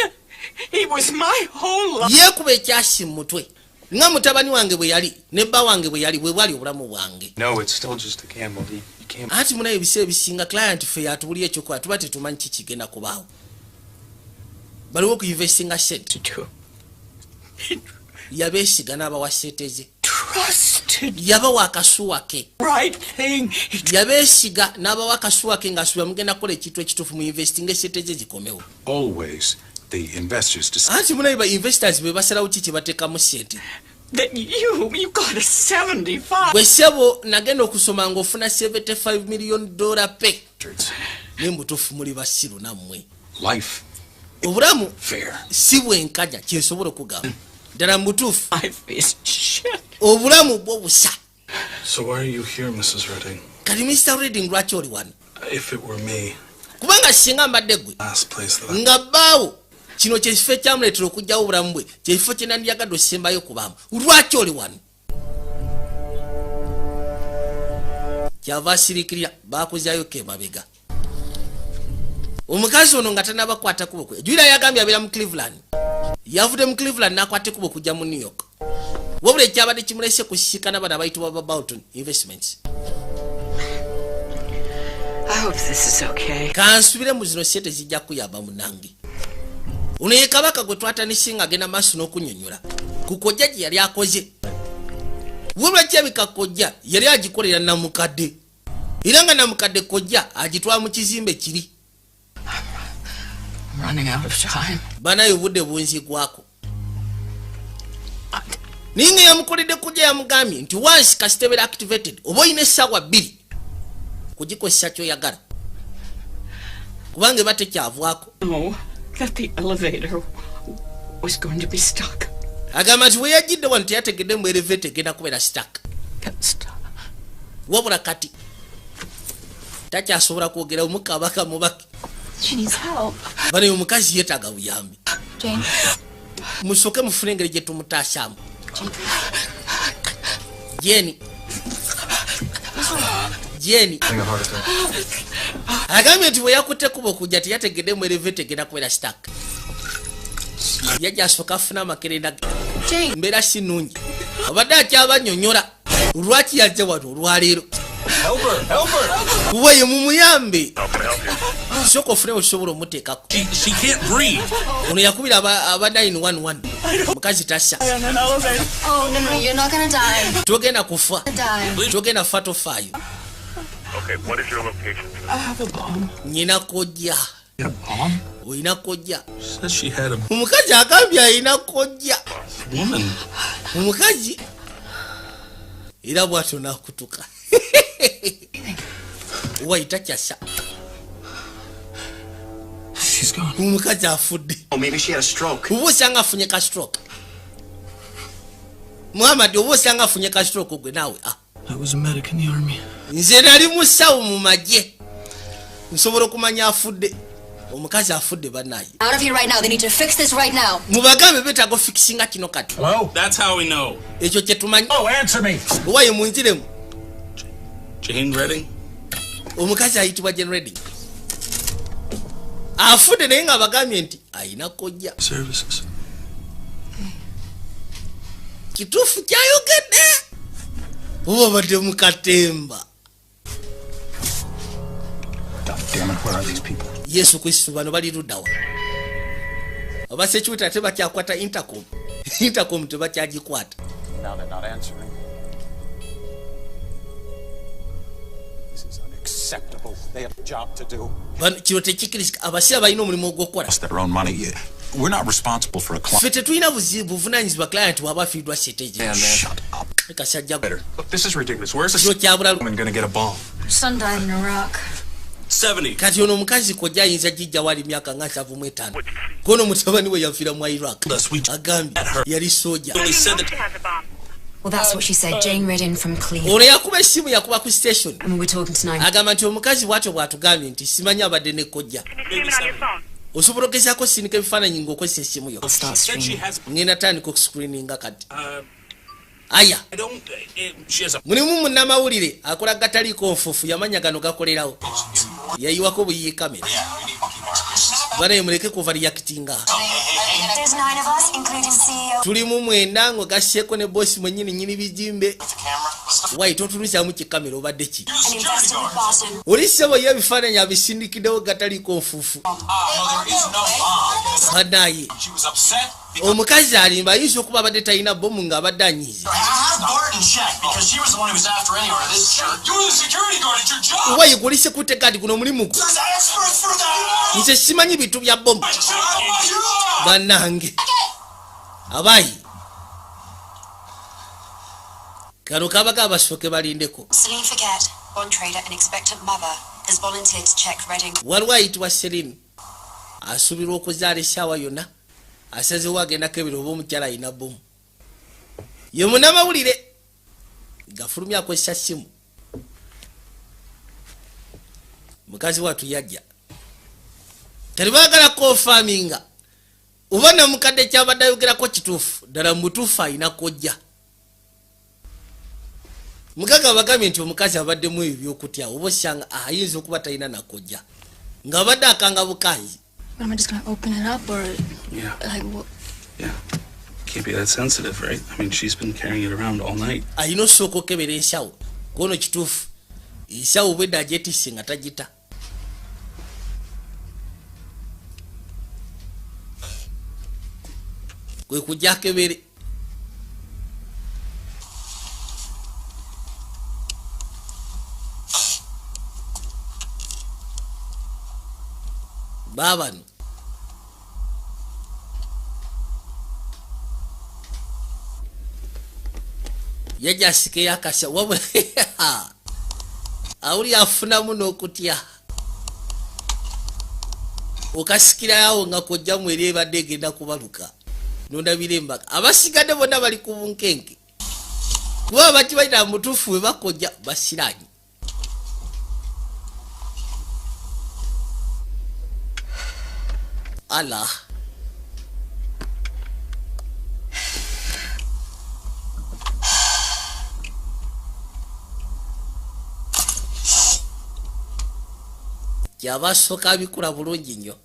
he was my whole life. Yeekuba ekyasi mu mutwe. Nga mutabani wange bwe yali ne bba wange bwe yali bwe bwali obulamu bwange. No, it's still just a gamble. You can't. Anti munaye ebiseera ebisinga client ffe yatuwulira ekyokukola tuba tetumanyi ki kigenda kubaawo. Baliwo okuinvestinga ssente. Yabeesiga n'abawa ssente ze. Yabawa akasuwa ke. Right thing. Yabeesiga n'abawa akasuwa ke ng'asuubira mugenda kukola ekintu ekituufu mu investinga ssente ze zikomewo. Always the investors decide. Anti munaye ba investors be basalawo ki kye bateekamu ssente. That you got a 75. Bwe ssebo nagenda okusoma ng'ofuna $75 million pe. Naye mutuufu muli basiru nammwe. Life Obulamu fair. si bwenkanya kye nsobola okugamba. Ddala mu butuufu. Life is shit. Obulamu bwo busa. So why are you here, Mrs. Redding? Kati Mr. Redding lwaki oli wano? If it were me, Kubanga singa mbadde ggwe last place that nga bbaawo kino kye kifo ekyamuleetera okuggyawo obulamu bwe, kye kifo kye nandyagadde osembayo kubaamu. Lwaki oli wano? Kyava asiriikirira baakuzaayo emabega. Omukazi ono nga tannabakwata kkubo kwe. Julia yagambye abeera mu Cleveland. Yavudde mu Cleveland n'akwata ekkubo okujja mu New York. Wabula ekyabadde kimulese kusisikana bano abayitibwa ba Barton Investments. I hope this is okay. Kansubire mu zino ssente zijja kuyamba munnange. Ono ye kabaka gwe twatandise ng'agenda maaso n'okunnyonnyola ku kojja gye yali akoze. Wabula kirabika kojja yali agikolera namukadde. Era nga namukadde kojja agitwala mu kizimbe kiri. I'm running out of time. Banaye obudde bunzigwako. Naye nga yamukoledde kojja yamugambye nti once kasita ebeera activated oba olina essaawa 2 kugikozesa ky'oyagala. Kubanga eba tekyavaako. No, that the elevator was going to be stuck. Agamba nti we yajjidde wano teyategedde mu elevator egenda kubeera stuck. Wabula kati takyasobola kwogera omukabaka mubake. She needs help. Bano omukazi yeetaaga buyambi. Jane. Musooke mufune engeri gye tumutaasaamu. Jane. Jane. Agambye nti bwe yakutte ekkubo okujja teyategedde mu elevator egenda kubeera stuck. Yajja asooka afune amakerenda ge. Mbeera si nnungi. Abadde akyabannyonnyola lwaki yazze wano olwaleero. Kuba ye mumuyambe. Sooka ofune osobola omuteekako. She can't breathe. Ono yakubira aba 911. Mukazi tassa. Oh, no, no, you're not gonna die. Togenda kufa. Die. Togenda kufa tofaayo. Okay, what is your location? I have a bomb. Nyina kojja. A bomb? Olina kojja. Says she had a Omukazi agambye alina kojja. woman. Omukazi era bwatyo nakutuka. Wayita kyasa. She's gone. Omukazi afudde. Oh, maybe she had a stroke. Oba osanga afunye ka stroke. Muhammad, oba osanga afunye ka stroke gwe naawe. Ah. I was a medic in the army. Nze nali musawo mu magye. Nsobola okumanya afudde. Omukazi afudde bannaye. Out of here right now. They need to fix this right now. Mubagambe beetaaga ofikisinga kino kati. Hello? That's how we know. Ekyo kye tumanyi. Oh, answer me. Owaye munziremu. Jane Redding? Omukazi ayitibwa Jane Redding. Afudde naye nga bagambye nti ayina kojja. Services. Kituufu kyayogedde. Oba badde mu katemba. God damn it, where are these people? Yesu Kristo, bano bali luddawa? Abasecurity ate bakyakwata intercom. Intercom tebakyagikwata. Now they're not answering. This is unacceptable. They have a job to do. Bano kino tekikirizika, abasira balina omulimu ogw'okukola. Lost their own money. We're not responsible for a client. Ffe tetulina buvunaanyizibwa client bw'aba afiiriddwa sente gye. Yeah, man. Shut up. Kasajja gwe. Look, this is ridiculous. Where's Kino the kya bulalu. woman gonna get a bomb? Her son died in Iraq. 70. Kati ono omukazi kojja ayinza gijja wali myaka nga 75, kono mutabani we yafiira mu Iraq. Us, we Agambye yali soja. only said that Well, that's what she said. Jane Reddin from Cleveland. Ono yakuba essimu, yakuba ku station. I mean, we're talking tonight. Agamba nti omukazi bw'atyo bw'atugambye nti simanyi abadde ne kojja. Osobola ogezaako sindika ebifaananyi ng'okozesa essimu yo. I'll start said she streaming. has. Ngenda tandika okuscreeninga kati. Aya. I don't. She has a. Mulimu munnamawulire akola gataliiko nfuufu, yamanya gano gakolerawo, yayiwako buyiyi kamera. Banaye muleke kuva reactinga. There's 9 of us, including CEO. Tulimu mwenda ng'ogasseeko ne bosi mwennyini nyini bijimbe. Wayi totunuzamu kikamera, obadde ki? An investor with Barton. Oli ssebo ye ebifaananyi abisindikiddewo gataliiko nfuufu. Banaye omukazi alimba, ayinza okuba abadde talina bomu ng'abadde anyiize. Have Barton check because she was the one who was after anyway. This shirt. You were the security guard at your job. Wayi guli security guard, guno omulimu gwe. There's experts for that. Nze simanyi bintu bya bomu. Bannange abayi kano kabaga abasooke balindeko. Celine Fouquet, bond trader and expectant mother, has volunteered to check Redding. Waliwo ayitibwa Selin asuubirwa okuzaala essaawa yonna, asazewo agendako ebiro oba omukyala alina bomu. Ye munnamawulire gafulumya akozesa ssimu. Mukazi wattu yajja kati baagala confirminga oba namukadde kyabadde ayogerako kituufu ddala mu butuufu alina kojja. Mugaga bagambye nti omukazi abaddemu ebyo byokutya, oba osanga ayinza okuba talina nakojja ng'abadde akanga bukanzi. Am I just gonna open it up or Yeah. like what? Yeah. Can't be that sensitive, right? I mean, she's been carrying it around all night. Alina osooka okebera ensawo kono kituufu ensawo obwedda agyetisse nga tagita. Kwe kujja akebere. Baabano yajja asikeyo akasa, wabula awuli afunamu n'okutya okasikirawo nga kojjamu eri ebadde egenda kubaluka nondabira embaga. Abasigadde bonna bali ku bunkenke kuba bakibalira mutuufu we bakojja basiraanyi. Ala kyava asooka abikula bulungi nnyo,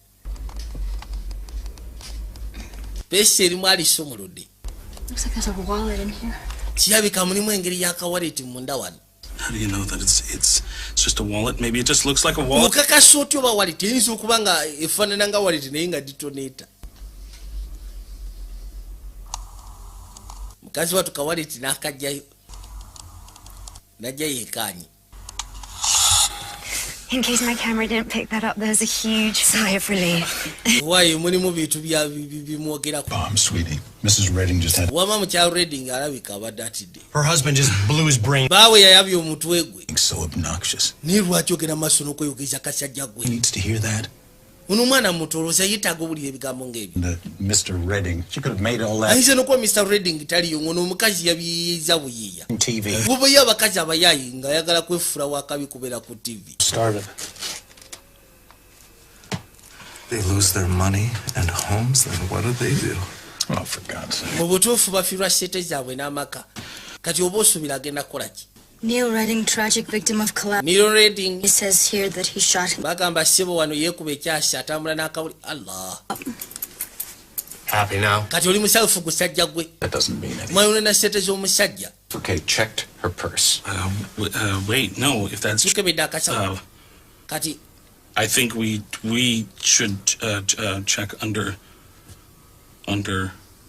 peesi erimu alisumuludde. Looks like there's a wallet in here. Kirabika mulimu engeri y'akawaleti munda wano. How do you know that it's just a wallet? Maybe it just looks like a wallet. Okakasa otya oba wallet? Eyinza okuba nga efaanana nga wallet naye nga detonator. Mukazi watu kawaleti n'akajjayo najja yekaanyi. In case my camera didn't pick that up, there's a huge sigh of relief. Waayo mulimu bintu bya bimwogerako. Bomb, sweetie. Mrs. Redding just had Wama mukyalo Redding alabika abadde atidde. Her husband just blew his brain. Baawe yayabye omutwe gwe. So obnoxious. Naye lwaki ogenda maaso n'okweyogeza kasajja gwe? He needs to hear that. Ono omwana muto olowooza yeetaaga owulira ebigambo ng'ebyo. The Mr. Redding. She could have made all that Ayinza n'okuba Mr. Redding taliyo, ngono omukazi yabiyiiza buyiiya. TV. Buba ye abakazi abayaayi ng'ayagala kwefuula wakabi kubeera ku TV. Starving. They lose their money and homes, then what do they do? Oh, for God's sake. Mu butuufu bafiirwa ssente zaabwe n'amaka, kati oba osuubira agenda kukola ki? Neil Redding, tragic victim of collapse. Neil Redding. It says here that he shot him. Bagamba ssebo wano yeekuba ekyasi atambula n'akawuli Allah. Happy now? Kati oli musanyufu gusajja gwe? That doesn't mean anything. Mwayonona ssente z'omusajja. Okay, checked her purse. Wait, no, if that's Tukebedde akasawo. Kati I think we should check under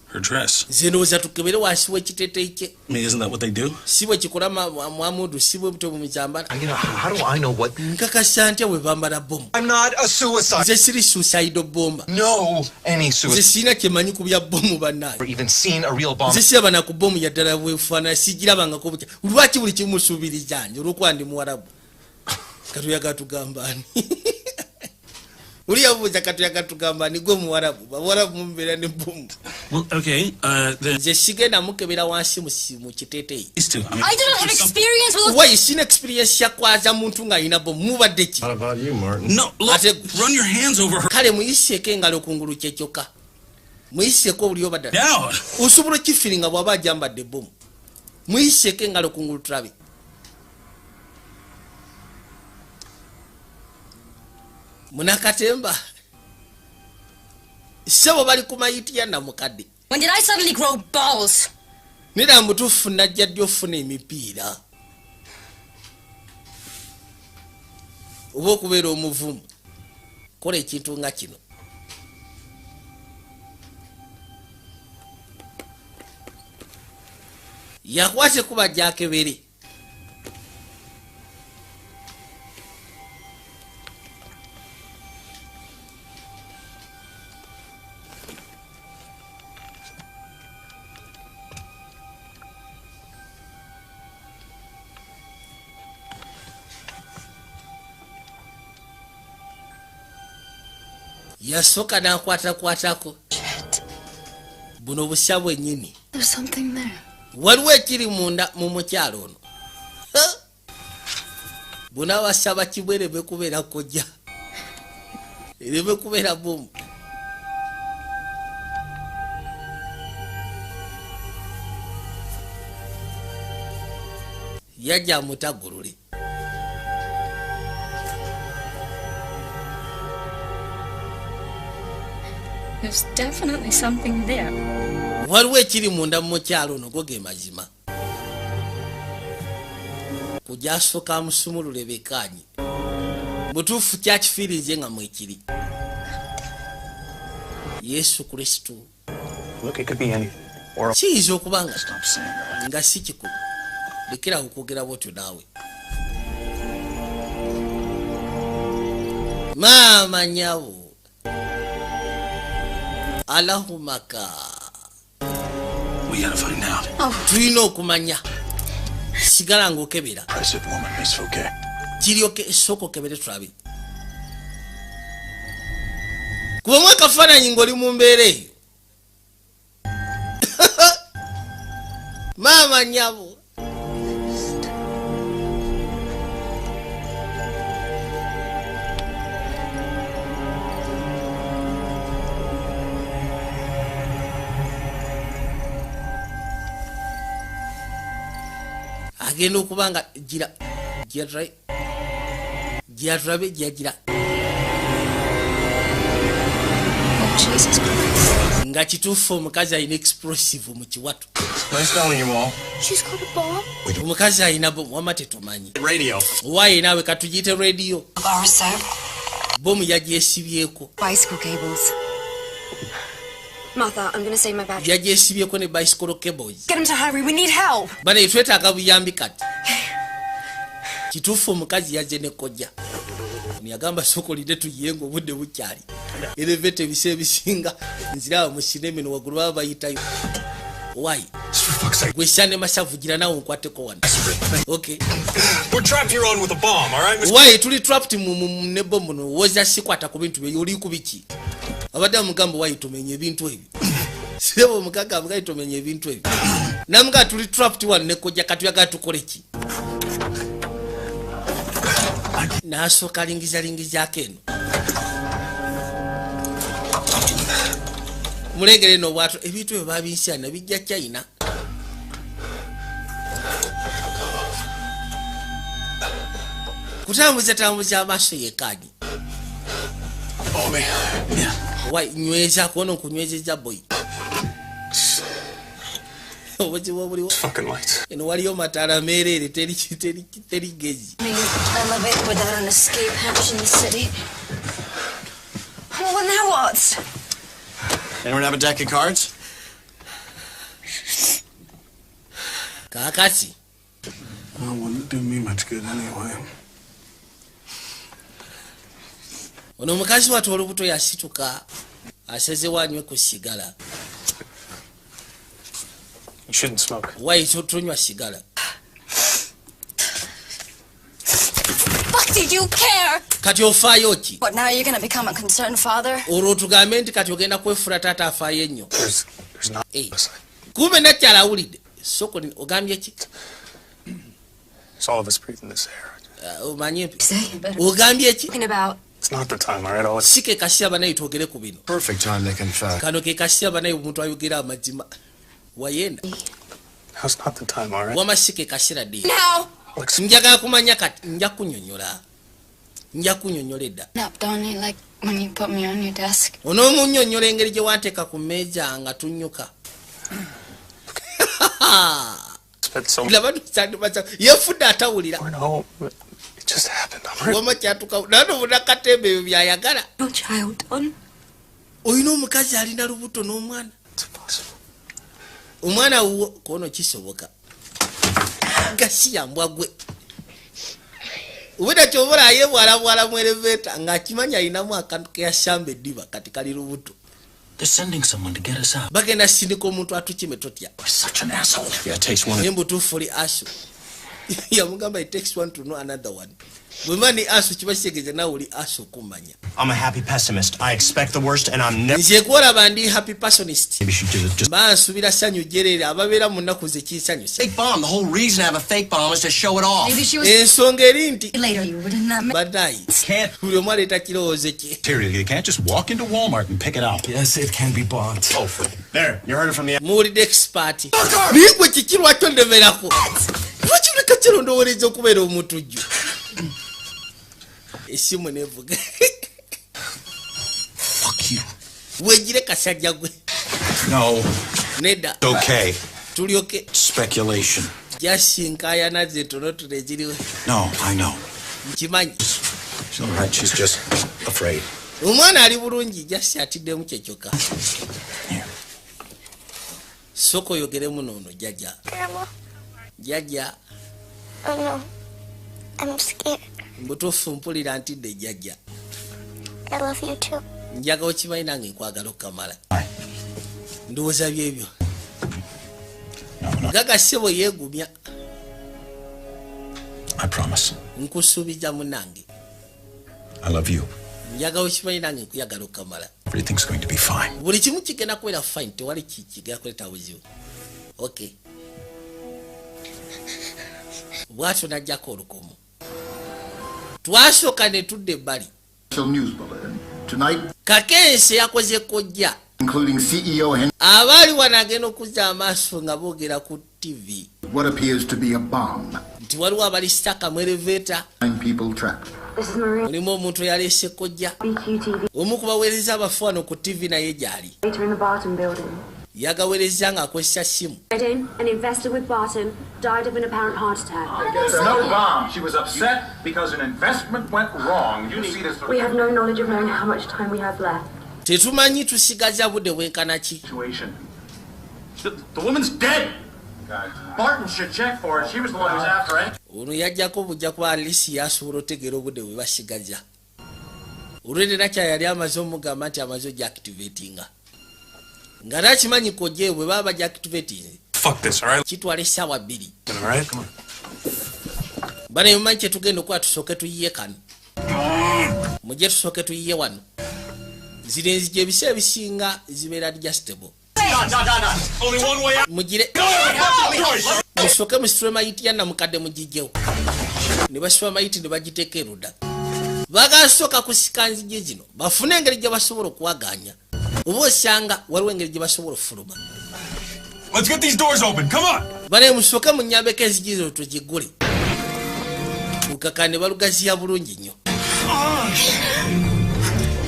her dress. Nze ndowooza tukebere wansi w'ekiteeteeyi kye. I mean, isn't that what they do? Si bwe kikola mwamudu, si bwe butyo bwe You know, how do I know what? Nkakasa ntya bwe bambala bomu? I'm not a suicide. Nze siri suicide bomba. No, any Nze suicide. sirina kyemanyi ku bya bomu bannange. Or even seen a real bomb. Nze siraba na ku bomu ya ddala bwefaanana, sigirabangako butya. Lwaki buli kimu musuubiriza nze olw'okuba ndi muwarabu? Katuyaga tugamba ani? Oli yabuuza katuyaga tugamba ani gwe muwarabu? Bawarabu mubeera ne bomu. Well, okay, then Nze sigenda mukebera wansi mu kiteeteeyi. these two. I mean, I do not have experience with. Wayi sina experience ya kwaza muntu ng'alina bomu, mubadde ki? How about you, Martin? No, look, run your hands over her. Kale muyiseeko engalo kungulu kyekyoka. Muyiseeko buli obadde. Down. Osobola okifiringa bw'aba ajambadde bomu. Muyiseeko engalo kungulu tulabe. Munakatemba. Ssebo bali ku mayiti ya namukadde. When did I suddenly grow balls? Nera mutuufu najja ddi ofuna emipiira? Oba okubeera omuvumu. Kola ekintu nga kino. Yakwate kuba gyakebere. Yasooka n'akwatakwatako. Buno busya bwennyini. There's something there. Waliwo ekiri munda mu mukyalo ono. Buno abasaba kibwere bekubeera kojja. Ereme kubeera bomu. Yajja amutagulule. There's definitely something there. Waliwo ekiri munda mu mukyalo ono, go ge mazima. Kujja asooka amusumulule bekaanyi. Butuufu kyakifiirize nga mwekiri. Yesu Kristo. Look, it could be anything. Or Kiyinza okuba nga si kikulu. Lekera okwogera bw'otyo naawe. Maama nnyabo. Allahumaka. We gotta find out. Tulina okumanya. Sigala ng'okebera. Impressive woman, Miss Fouquet. Kiryoke sooka okebere tulabe. Kubamu akafaananyi ng'oli mu mbeera eyo. Maama nnyabo. Agenda okuba nga gira gira tulabe gira Oh, Jesus Christ. Nga kituufu omukazi alina explosive mu kiwato. Nice knowing you all. She's got a bomb? Omukazi alina bomu wamma tetumanyi. Radio. Waaye naawe katugiyite radio. Bar of soap. Bomu yagyesibyeko. Bicycle cables. Martha, I'm gonna save my battery. Yagyesibyeko ne bicycle cables. Get him to hurry. We need help. Bane twetaaga buyambi kati. Kituufu omukazi yazze ne kojja. Ono yagamba sokolidde tuyiye nga obudde bukyali. Elevator ebisa ebisinga nziraba mu sinema eno waggulu baba bayitayo. Wayi gwe sande masavu, gira naawe nkwateko wano. Okay. We're trapped here on with a bomb, all right, Mr. Wayi tuli trapped ne bomu no woza sikwata ku bintu byo, oli ku biki? Abadde amugamba, wayi tomenye ebintu ebyo sebo. Omugaga amugayi tomenye ebintu ebyo, namugaa tuli trapped wano nekojja, katuyagala tukole ki? Nasooka alingiza lingizaako eno, mulengere eno obwato ebintu ebyo babinsyana bijja China. Kutambuza tambuza amaaso yekaanyi. Oh, man. Wa nyweza kuona nkunywezeza boy, obuzibu obuliwo. Fucking lights. Eno waliyo mataala meereere, teri teri teri gezi. I mean, elevator without an escape hatch in the city. Well, now what? Anyone have a deck of cards? Kaakati Well, wouldn't do me much good anyway. Ono omukazi watu olubuto yasituka asazewo anywe ku sigala. You shouldn't smoke. Wayi tonywa sigala. Fuck, did you care? Kati ofaayo ki? What, now you're gonna become a concerned father? Olwo tugambe nti kati ogenda kwefula taata afaayo ennyo? There's not. Eh. Kumbe nakyala awulidde soko ogambye ki? It's all of us breathing this air. Ah, omanye ogambye ki? Talking about It's not the time, all right? I'll Si ke kaseera banaye twogere ku bino. Perfect time to confess. Kano ke kaseera banaye omuntu ayogera amazima wayenda. Now's not the time, all right? Wama si ke kaseera ddi? Now. Alex, Njagala kumanya kati, nja kunyonyola, nja kunyonyola edda. Up, Donnie, like when you put me on your desk. Onoomunyonyola engeri gye wanteeka ku mmeeza nga tunyuka. spent so Laba yefudde atawulira. No, it just happened. I'm really Wama kyatuka nano katemba ebyo byayagala. No child, Don. Olina omukazi alina lubuto n'omwana. It's impossible. Omwana wuwo kono kisoboka gasiyambwa gwe obweda kyobola ayebwalabwala mu elevator ng'akimanyi alinamu akantu keyasamba eddiba kati kali lubuto. They're sending someone to get us out. Bagenda sindika omuntu atukime, totya. You're such an asshole. Yeah, it takes one. Naye mbutuufu oli asshole. Yamugamba it takes one to know another one. Bwemba ni asshole kiba kitegeeza naawe oli asshole okumanya. I'm a happy pessimist. I expect the worst, and I'm never. Nze kwolaba ndi happy pessimist. Maybe you should just Mba nsuubira ssanyu jjereere ababeera mu nnaku ze kinsanyusa. fake bomb. The whole reason I have a fake bomb is to show it off. Maybe she was Ensonga eri nti later. You wouldn't that make banayi Can't. buli omu aleeta kirowoozo kye. Material. You can't just walk into Walmart and pick it up. Yes, it can be bought. Oh, for There, you heard it from the. Muwulidde expert. Naye gwe kiki lwaki ondemerako? Lwaki oleka kirondowoleza okubeera omutujju? Essimu nevuga. Fuck you. Wegire kasajja gwe. No. Nedda. Okay. Tulyoke. Speculation. Jasinkayana ze ntonotono eziriwo. No, I know. Nkimanyi. She's all right. She's just afraid. Omwana ali bulungi, just atiddemu kyekyokka. Sooka oyogeremu noono jjajja. Grandma, Jjajja. oh no. I'm scared. Mbutuufu mpulira ntidde jjajja. I love you too. Njagala okimanyi nange nkwagala okukamala. Ndowooza byebyo. No, no. Gaga ssebo yeegumya. I promise. Nkusuubiza munange. I love you. Njagala okimanyi nange nkuyagala okukamala. Everything's going to be fine. Buli kimu kigenda kubeera fine, tewali kigenda kuleeta buzibu. Ok, bwatyo najjako olukomo twasooka ne tudda ebbali. News Bulletin. Tonight, Kakense yakoze kojja including CEO Henry, abaali wano agenda okuzza amaaso nga boogera ku TV what appears to be a bomb. Nti waliwo abali stuck mu elevator. Nine people trapped. This is Maria Mulimu omuntu eyaleese kojja BQTV omu ku baweereza abafu wano ku TV naye gyali. in the Barton building. Yagaweereza ng'akozesa simu. Redding, an investor with Barton, died of an apparent heart attack. No bomb. She was upset because an investment went wrong. You see this We have no knowledge of knowing how much time we have left. Tetumanyi tusigaza budde bwenkana ki. Situation. The woman's dead. Barton should check for her. She was the one who was after it. Ono yajjako bujja kuba alisi yasobola otegeera obudde bwe basigaza. Olwedde nakya yali amaze omugamba nti amaze ogyactivatinga, nga nakimanyi kojje bwe baba bagyactivating. Fuck this, all right? Kitwala essaawa 2. All right, come on. Bana, mumanyi kyetugenda okukola? Tusooke tuyiye kano, mujje tusooke tuyiye wano. Zino enzigi ebiseera ebisinga zibeera adjustable. No, no, no, no. Only one way out. Mugire musooke musitule mayiti ya namukadde, mugijjewo. Ne basitula mayiti ne bagiteeka erudda. Bagasooka kusika nzigi zino, bafune engeri gye basobola okuwaganya, oba osanga waliwo engeri gye basobola okufuluma. Let's get these doors open. Come on. Bane, musooke munyambeko enzigi zino tugiggule. Lukaka ne balugaziya bulungi nnyo.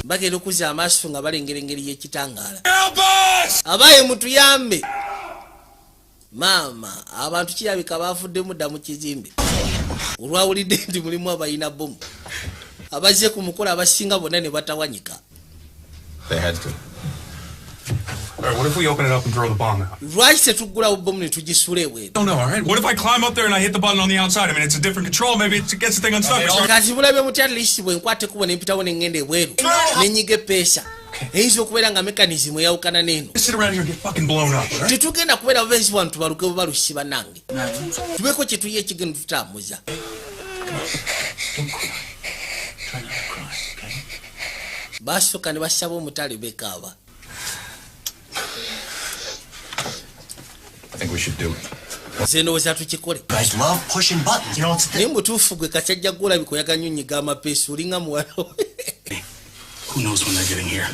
Bagenda okuzza amaaso nga balengera engeri y'ekitangaala. Help us! Abaye, mutuyambe maama. Abantu kirabika bavuddemu dda mu kizimbe olwawulidde nti mulimu abalina bomu abazze ku mukolo, abasinga bonna ne batawanyika. They had to. All right, what if we open it up and throw the bomb out? Lwaki tetuggulawo bomu ne tugisula ebweru? Don't know, all right? What if I climb up there and I hit the button on the outside? I mean, it's a different control. Maybe it gets the thing unstuck. We start- Kati mulabye muti? At least bwe nkwata ekkubo nempitawo neŋŋenda ebweru nenyiga epeesa, eyinza okubeera nga mechanism eyawukana n'eno. Sit around here and get fucking blown up, all right? Tetugenda kubeera bubeezi wano tubaluke bubalusi. Bannange, tubeeko kye tuyiye ekigenda tutambuza. Try not to cry, okay? Basooka ne basaba omutale bekaaba. I think we should do it. Nze ndowooza tukikole. You guys love pushing buttons. You know, it's Naye mutuufu gwe kakyajja gwolabika oyagala nnyo nyiga amapeesa, olinga muwala we. Who knows when they're getting here?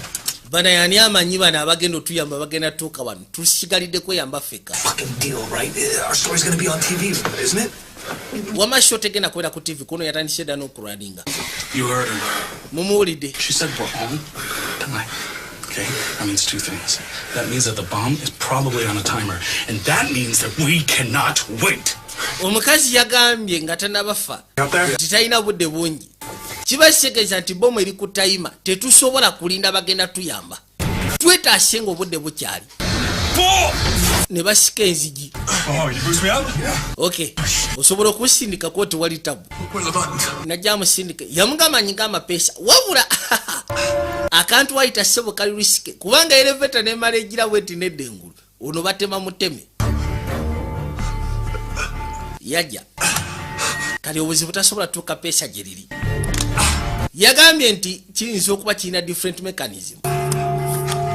Bana, yani amanyi bano abagenda otuyamba bagenda tuuka wano? Tusigalidde kweyamba ffekka. Fucking deal, right? Our story's gonna be on TV, isn't it? Wama show tegenda kubeera ku TV kuno yatandise dda n'okulwaninga. You heard her. Mumuwulidde. She said we're on time. Okay? That means two things. That means that the bomb is probably on a timer. And that means that we cannot wait. Omukazi yagambye nga tanabafa Up there? nti talina budde bungi. Kiba kitegeeza nti bomu eri ku timer, tetusobola kulinda bagenda tuyamba, twetaase nga obudde bukyali. Four! Ne basika enzigi. Oh, you boost me up? Yeah. Ok, osobola okusindikako, tewali tabu. Where are the buttons? Najja amusindike, yamugamba nyinga amapeesa, wabula akantu wayita ssebo kali risky, kubanga elevator nemala egira bweti nedda engulu, ono batema muteme yajja. Kali obuzibu tasobola tuuka peesa gye riri. Yagambye nti kiyinza okuba kirina different mechanism,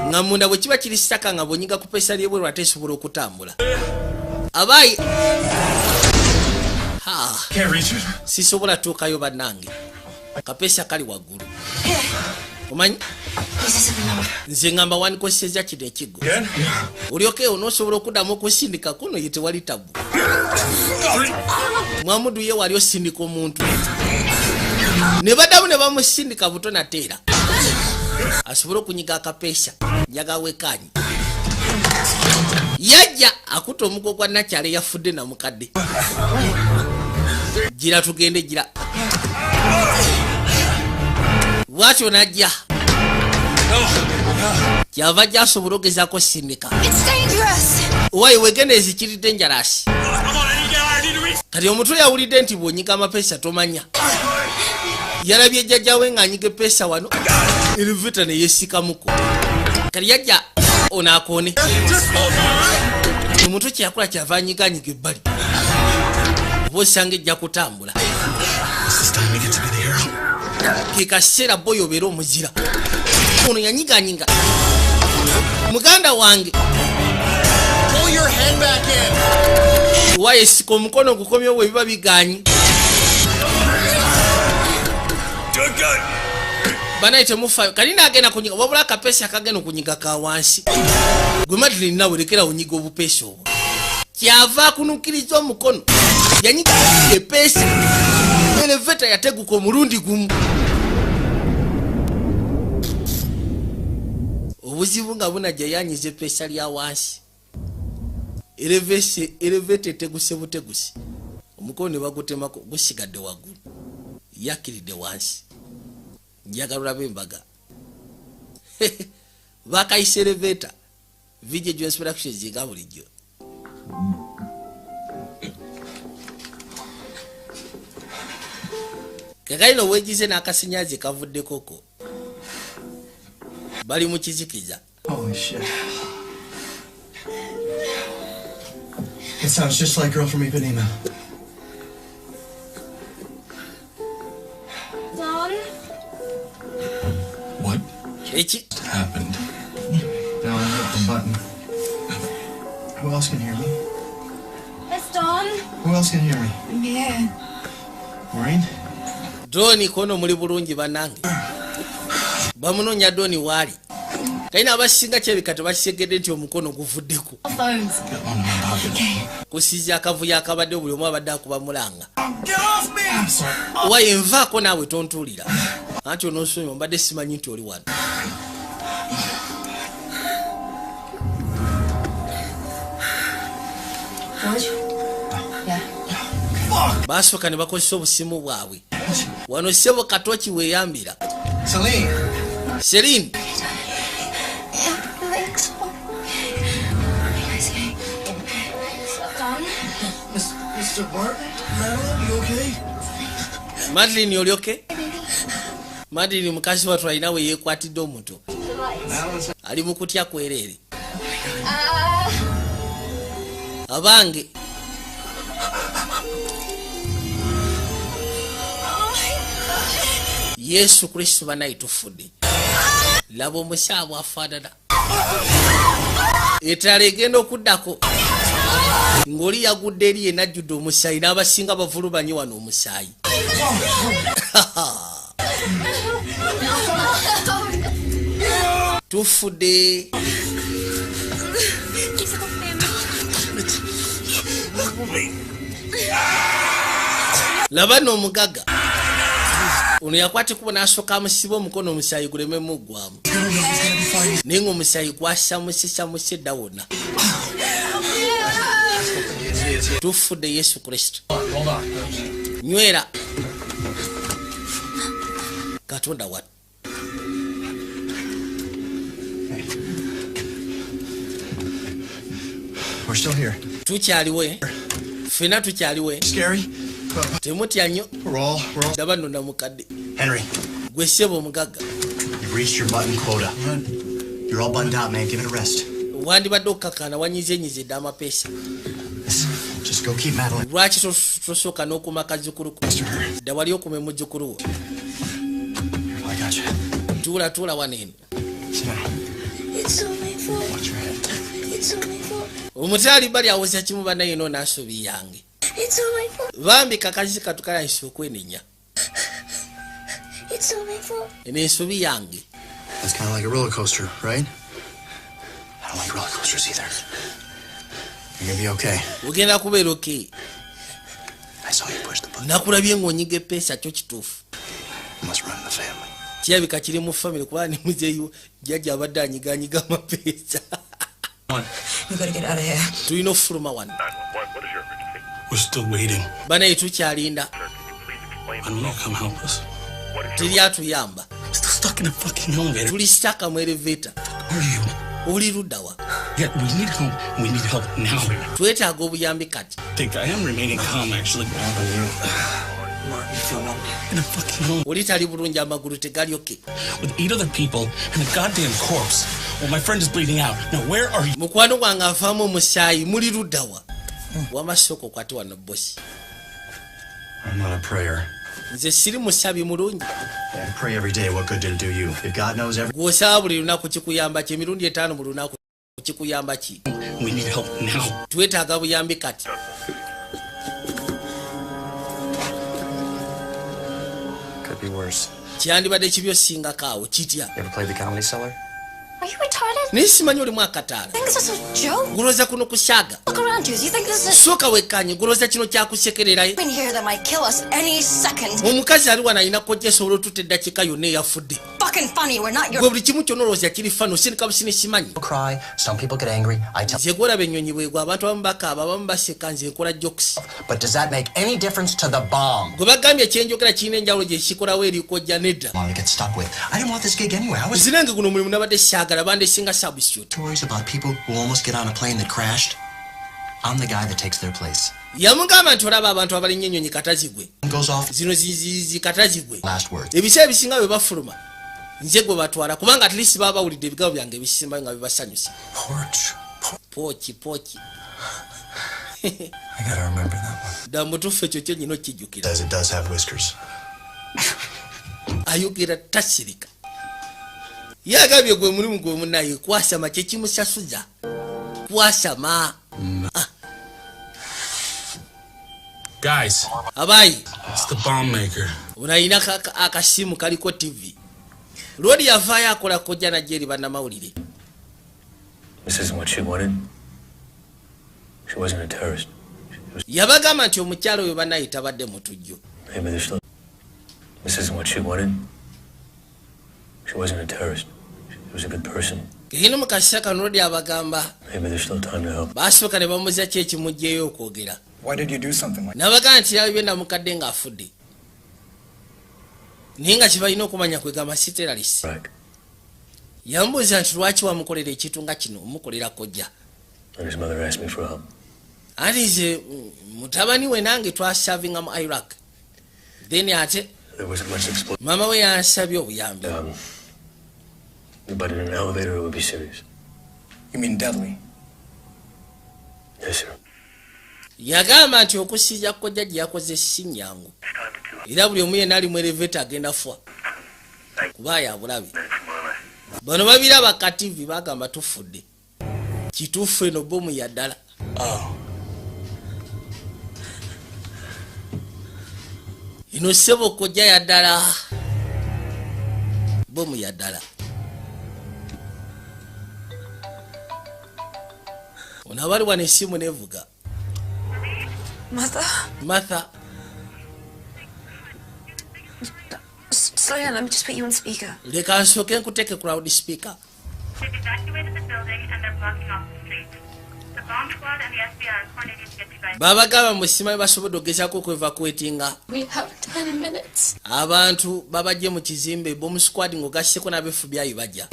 nga munda bwe kiba kiri saka nga bwonyiga ku peesa lyebweru ate esobola okutambula. Abayi ha. Can't reach it. Sisobola tuukayo bannange, kapeesa kali waggulu, omanyi. Nze ngamba wandikoseza kino ekiggo. Again? Olyoke onoosobola okuddamu okusindika kuno, ye tewali tabu. Mwamudu ye wali osindika omuntu ne baddamu ne bamusindika buto nateera asobole okunyiga akapeesa. Njagawekaanyi yajja akutta omugo gwa nakyala eyafudde namukadde. Gira tugende, gira bwatyo najja kyava ajja asobole ogezaako sindika. It's dangerous! Owaye wegendereza, kiri dangerous. Kati omuto yawulidde nti bw'onyiga amapeesa tomanya, yalabye jjajjawe ng'anyiga epeesa wano, elevator ne yeesikamuko. Kati yajja ono akoone omuntu kyeyakola, kyava anyiganyiga ebbali, oba osanga ejja kutambula. It's time to get to be the hero. Ke kaseera boyo obeere omuzira. Ono yanyiganyiga muganda wange. Pull your head back in. Wayesika omukono gukomyewo bwe biba biganyi. Good, good. Banaye temufayo, kali naagenda kunyiga, wabula akapeesa akagenda okunyiga ka wansi. Gwe Madeline, nawe lekera onyiga obupeesa obwo. Kyava akunukiriza omukono, yanyiga epeesa, elevator yateguka omulundi gumu. Obuzibu nga bunajja, yanyiza epeesa lya wansi, elevator eteguse butegusi, omukono ne bagutemako, gusigadde waggulu, yakkiridde wansi. Njagala olabe embaga bakayisa elevator. VJ Jones Productions nga bulijjo. Kakalino wegize n'akasinyazi kavuddekoko. Bali mu kizikiza. Holy shit. It sounds just like Girl from Ipanema. Don? What Eki happened? Down hit the button. Who else can hear me? It's Don. Who else can hear me? I'm here. Maureen? Doni kono muli bulungi bannange. Bamunoonya Doni waali. Kalina abasinga kyebika tebakisegedde nti omukono guvuddeko. Phones. Kusiza akavuyo akabadde buli omu abadde akuba mulanga. Get off me! I'm sorry. Waye nvaako naawe tontuulira. Anti onoosonyiwa mbadde simanyi nti oli wano. George? Yeah. Baasooka ne bakozesa obusimu bwabwe. Wano ssebo katoki weeyambira. Celine! Celine, Yeah, I think so. Don? Mr. Barton? Madeline, you okay? Madeline oli okay? Madeline mukazi wattu alina we yeekwatidde omuto. Madeline's Ali mu kutya kwereere. Abange Yesu Kristo banaye tufudde. Laba omusawo afaanana. Ettala egenda okuddako ng'oli yagudde eri yenna ajjudde omusaayi n'abasinga bavulubanye wano omusaayi. Tufudde. Get off him. Laba nno omugagga ono yakwata ekkubo n'asooka amusiba omukono omusaayi guleme muggwamu naye ng'omusaayi gwasamusesamuse dda wonna. Tufudde Yesu Kristo. Hold on. Nywera Katonda wa We're still here. Tukyaliwo eh? Ffenna tukyaliwo eh? Scary, but Temutya nnyo. we're all Laba nno namukadde. Henry, Gwe ssebo omugagga. you've reached your button quota. You're all buttoned out, man. Give it a rest. Wandibadde okukakana wanyizenyize dda amapeesa. Just go keep Madeline. Lwaki tosooka n'okuma kazzukulu ko? Dda wali okume muzzukulu wo. I got you. Tuula tuula wano eno. Sit down. It's all my fault. Watch your head. It's all my fault. Omukyali bali awoza kimu bannaye eno n'asobi yange. It's all my fault. Bambi kakazi katukalayisa okwenenya. It's all my fault. Eno ensobi yange. It's kind of like a roller coaster, right? I don't like roller coasters either. You're gonna be okay. Ogenda kubeera okay. I saw you push the button. Nakulabye ng'onyiga epeesa kyo kituufu. It must run in the family. Kirabika kiri mu famire kuba ne muzeeyi jjajja abadde anyiganyiga amapeesa. We gotta get out of here. Tulina okufuluma wano. We're still waiting. Banaye tukyalinda. I don't know. Come help us. Teri atuyamba. I'm still stuck in the fucking elevator. Tuli stuck mu elevator. Where are you? Oli luddawa? Yeah, we need help. We need help now. Twetaaga obuyambi kati. I think I am remaining calm, actually. In the fucking elevator Oli tali bulungi amagulu tegalyoke. with 8 other people and a goddamn corpse. Well, my friend is bleeding out. Now, where are you? Mukwano gwange avaamu omusaayi muli luddawa? Wamasooka okwate wano bosi. I'm not a prayer. Nze siri musabi mulungi. I pray every day. What good did it do you? If God knows every Gw'osaba buli lunaku kikuyamba ki? Emirundi 5 mu lunaku kikuyamba ki? We need help now. Twetaaga buyambi kati. Could be worse. Kyandibadde kibi osingako awo kitya? You ever played the Comedy Cellar? Are you retarded? Naye simanyi olimu akataala. Think this is a joke? Gulooza kuno kusaaga. Look around you. Do you think this is Sooka wekkaanye gulooza kino kyakusekererayo. in here that might kill us any second? Omukazi ali wano alina kojja esobola otutta eddakiika yonna eyafudde. Fucking funny. We're not your Gwe buli kimu kyonna olowooza kiri fano sinika busini simanyi. Cry. Some people get angry. I tell. Nze gwolaba ennyonyi bwegwa abantu abamu bakaaba abamu baseka nze nkola jokes. But does that make any difference to the bomb? Gwe bagambye ekyenjogera kirina enjawulo gye kikolawo eri kojja nedda. Want to get stuck with? I didn't want this gig anyway. I was Nze nange guno omulimu nabadde saagala bandesinga substitute. stories about people who almost get on a plane that crashed. I'm the guy that takes their place. Yamugamba nti olaba abantu abalinnya ennyonyi katazigwe. Goes off. Zino zikatazigwe. Last word. Ebiseera ebisinga bwe bafuluma Nze gwe batwala kubanga at least baba bawulidde ebigambo byange ebisimbayo nga bibasanyusa. Pochi pochi. I gotta remember that one. Dda mutuufu, ekyo kyo nyina okijjukira. Says it does have whiskers. Ayogera tasirika. Yagambye gwe mulimu gwe munaye kwasama, kyekimusasuza kwasama. Guys, Abayi, it's the bomb maker. Ono alina akasimu kaliko TV. Lwoli yavaayo akola kojja najja eri bannamawulire. This isn't what she wanted. She wasn't a terrorist. Yabagamba nti omukyalo oyo bannaye tabadde mutujju. Maybe there's still. This isn't what she wanted. She wasn't a terrorist. She was a good person. Eno mu kaseera kano Lwoli abagamba Maybe there's still time to help. baasooka ne bamuza ki ekimuggyeyo okwogera. Why did you do something like Nabagamba nti yalabye namukadde ng'afudde, naye nga kyebalina okumanya kwegamba si terrorist. Yamubuuza nti lwaki wamukolera ekintu nga kino, omukolera kojja? And his mother asked me for help. Anti nze mutabani we nange twasavinga mu Iraq, then ate There wasn't much explosion. maama we yansabye obuyambi. But in an elevator, it would be serious. You mean deadly? Yes, sir. Yagamba nti okusiija kojja gye yakoze si nnyangu, era buli omu yenna ali mu elevator agenda fwa kuba yabulabe. Bano babiraba ka TV, bagamba tufudde. Kituufu, eno bomu ya ddala. Oh. Eno ssebo kojja ya ddala, bomu ya ddala. Ono abali wano essimu nevuga. Mother? Martha. Slow down, let me just put you on speaker. Leka nsooke nkuteeke ku loud speaker. They've evacuated the building and they're blocking off the street. The bomb squad and the FBI are coordinating to get you guys. Babagamba musimanyi basobodde okugezaako okwevakuwetinga. We have 10 minutes. Abantu babajje mu kizimbe, bomb squad ng'ogasseko n'aba FBI bajja.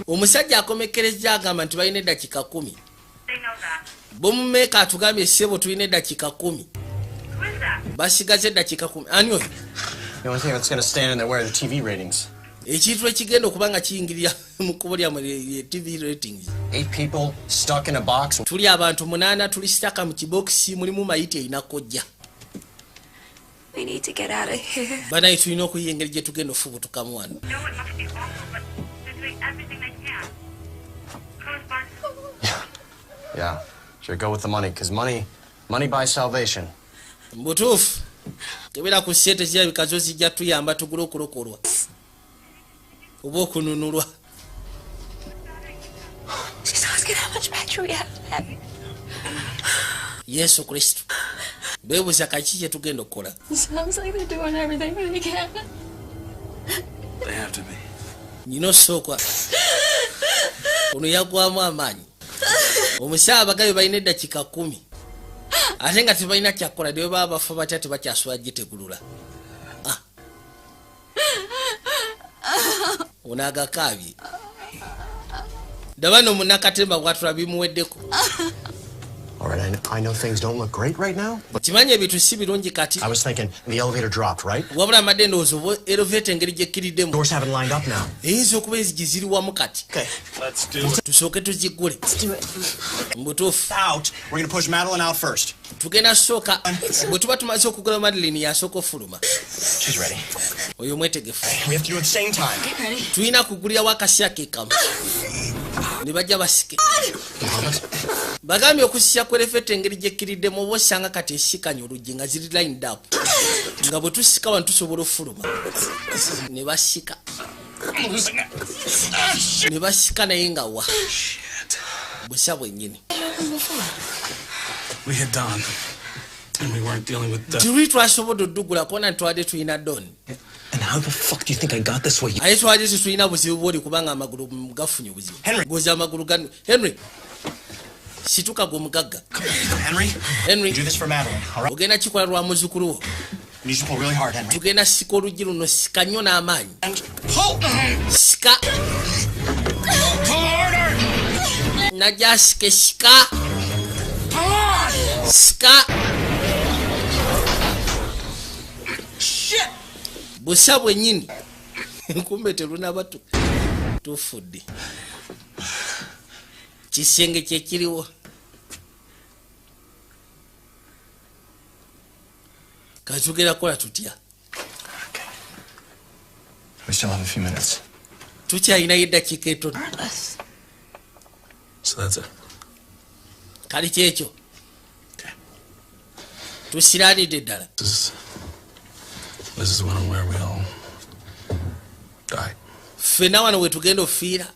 Omusajja akomekerezza agamba nti balina eddakiika 10. Bomb maker atugambye, ssebo, tulina eddakiika 10, basigaze eddakiika 10. Ani oyo? The only thing that's gonna stand in their way are the TV ratings. Ekintu ekigenda okuba nga kiyingirira mu kkubo lyammwe ye TV ratings. Eight people stuck in a box. Tuli abantu munaana, tuli stuck mu kibokisi, mulimu mayiti erina kojja. We need to get out of here. Banaye, tulina okuyiya engeri gye tugenda ofubutukamu wano. No, it must be awful, but they're doing everything they can. Correspondence. Yeah, sure. Go with the money, because money buys salvation. Mubutuufu tebera ku ssente, zirabika zo zijja tuyamba tugule okulokolwa oba okununulwa. She's asking how much petrol we have left. Yesu Kristo, beebuuza kaki kye tugenda okukola. Sounds like they're doing everything they can. They have to be. Nyina osooka ono yagwamu amaanyi. Omusawo abagabe balina eddakiika 10, ate nga tebalina kyakukola. Ne bwe baba bafa batya, tebakyasobola gitegulula. Ah. Ono agakaabye. Ndaba no munnakatemba bwatula bimuweddeko. All right, I know things don't look great right now, but Kimanyi ebintu si birungi kati. I was thinking the elevator dropped, right? Wabula amadde ndowooza oba elevator engeri gyekkiriddemu Doors haven't lined up now. eyinza okuba enzigi ziri wamu kati. Okay. Let's do it. Tusooke tuziggule. Mubutuufu. Out. We're gonna push Madeline out first. Tugenda sooka bwe tuba tumaze okugula, Madeline yasooka ofuluma. She's ready. Oyo mwetegefu. We have to do it at the same time. Tulina kugulirawo akasya ke kamu ne bajja basike. Bagambye okusisa ku elevator engeri gyekkiriddemu, oba osanga kati esikanya oluggi nga ziri lined up, nga bwe tusika wano tusobola ofuluma. Ne basika ne basika, naye nga wa busa bwennyini. We had Don, and we weren't dealing with the. Tuli twasobodde oddugula kubona ntwadde tulina Don. And how the fuck do you think I got this way? Aye, twali tetulina buzibu bwoli kubanga amagulu gafunye obuzibu. Goza amagulu gano. Henry, situka gwe mugagga. Henry, Henry, do this for Madeline, all right? Ogenda kikola lwa muzzukulu wo. You need to pull really hard, Henry. Tugenda sika oluggi luno, sika nnyo n'amaanyi. Pull! Sika. Najja asike, sika, sika. Shit! Busa bwennyini, kumbe terunabatuka. Tufudde. Kisenge kye kiriwo. Kazugera kola tutya. Okay. We still have a few minutes. Tukyalinayo eddakiika etono. So that's it. Kali kyekyo. Tusiranidde ddala. This is one where we all die. Ffenna wano we tugenda ofiira.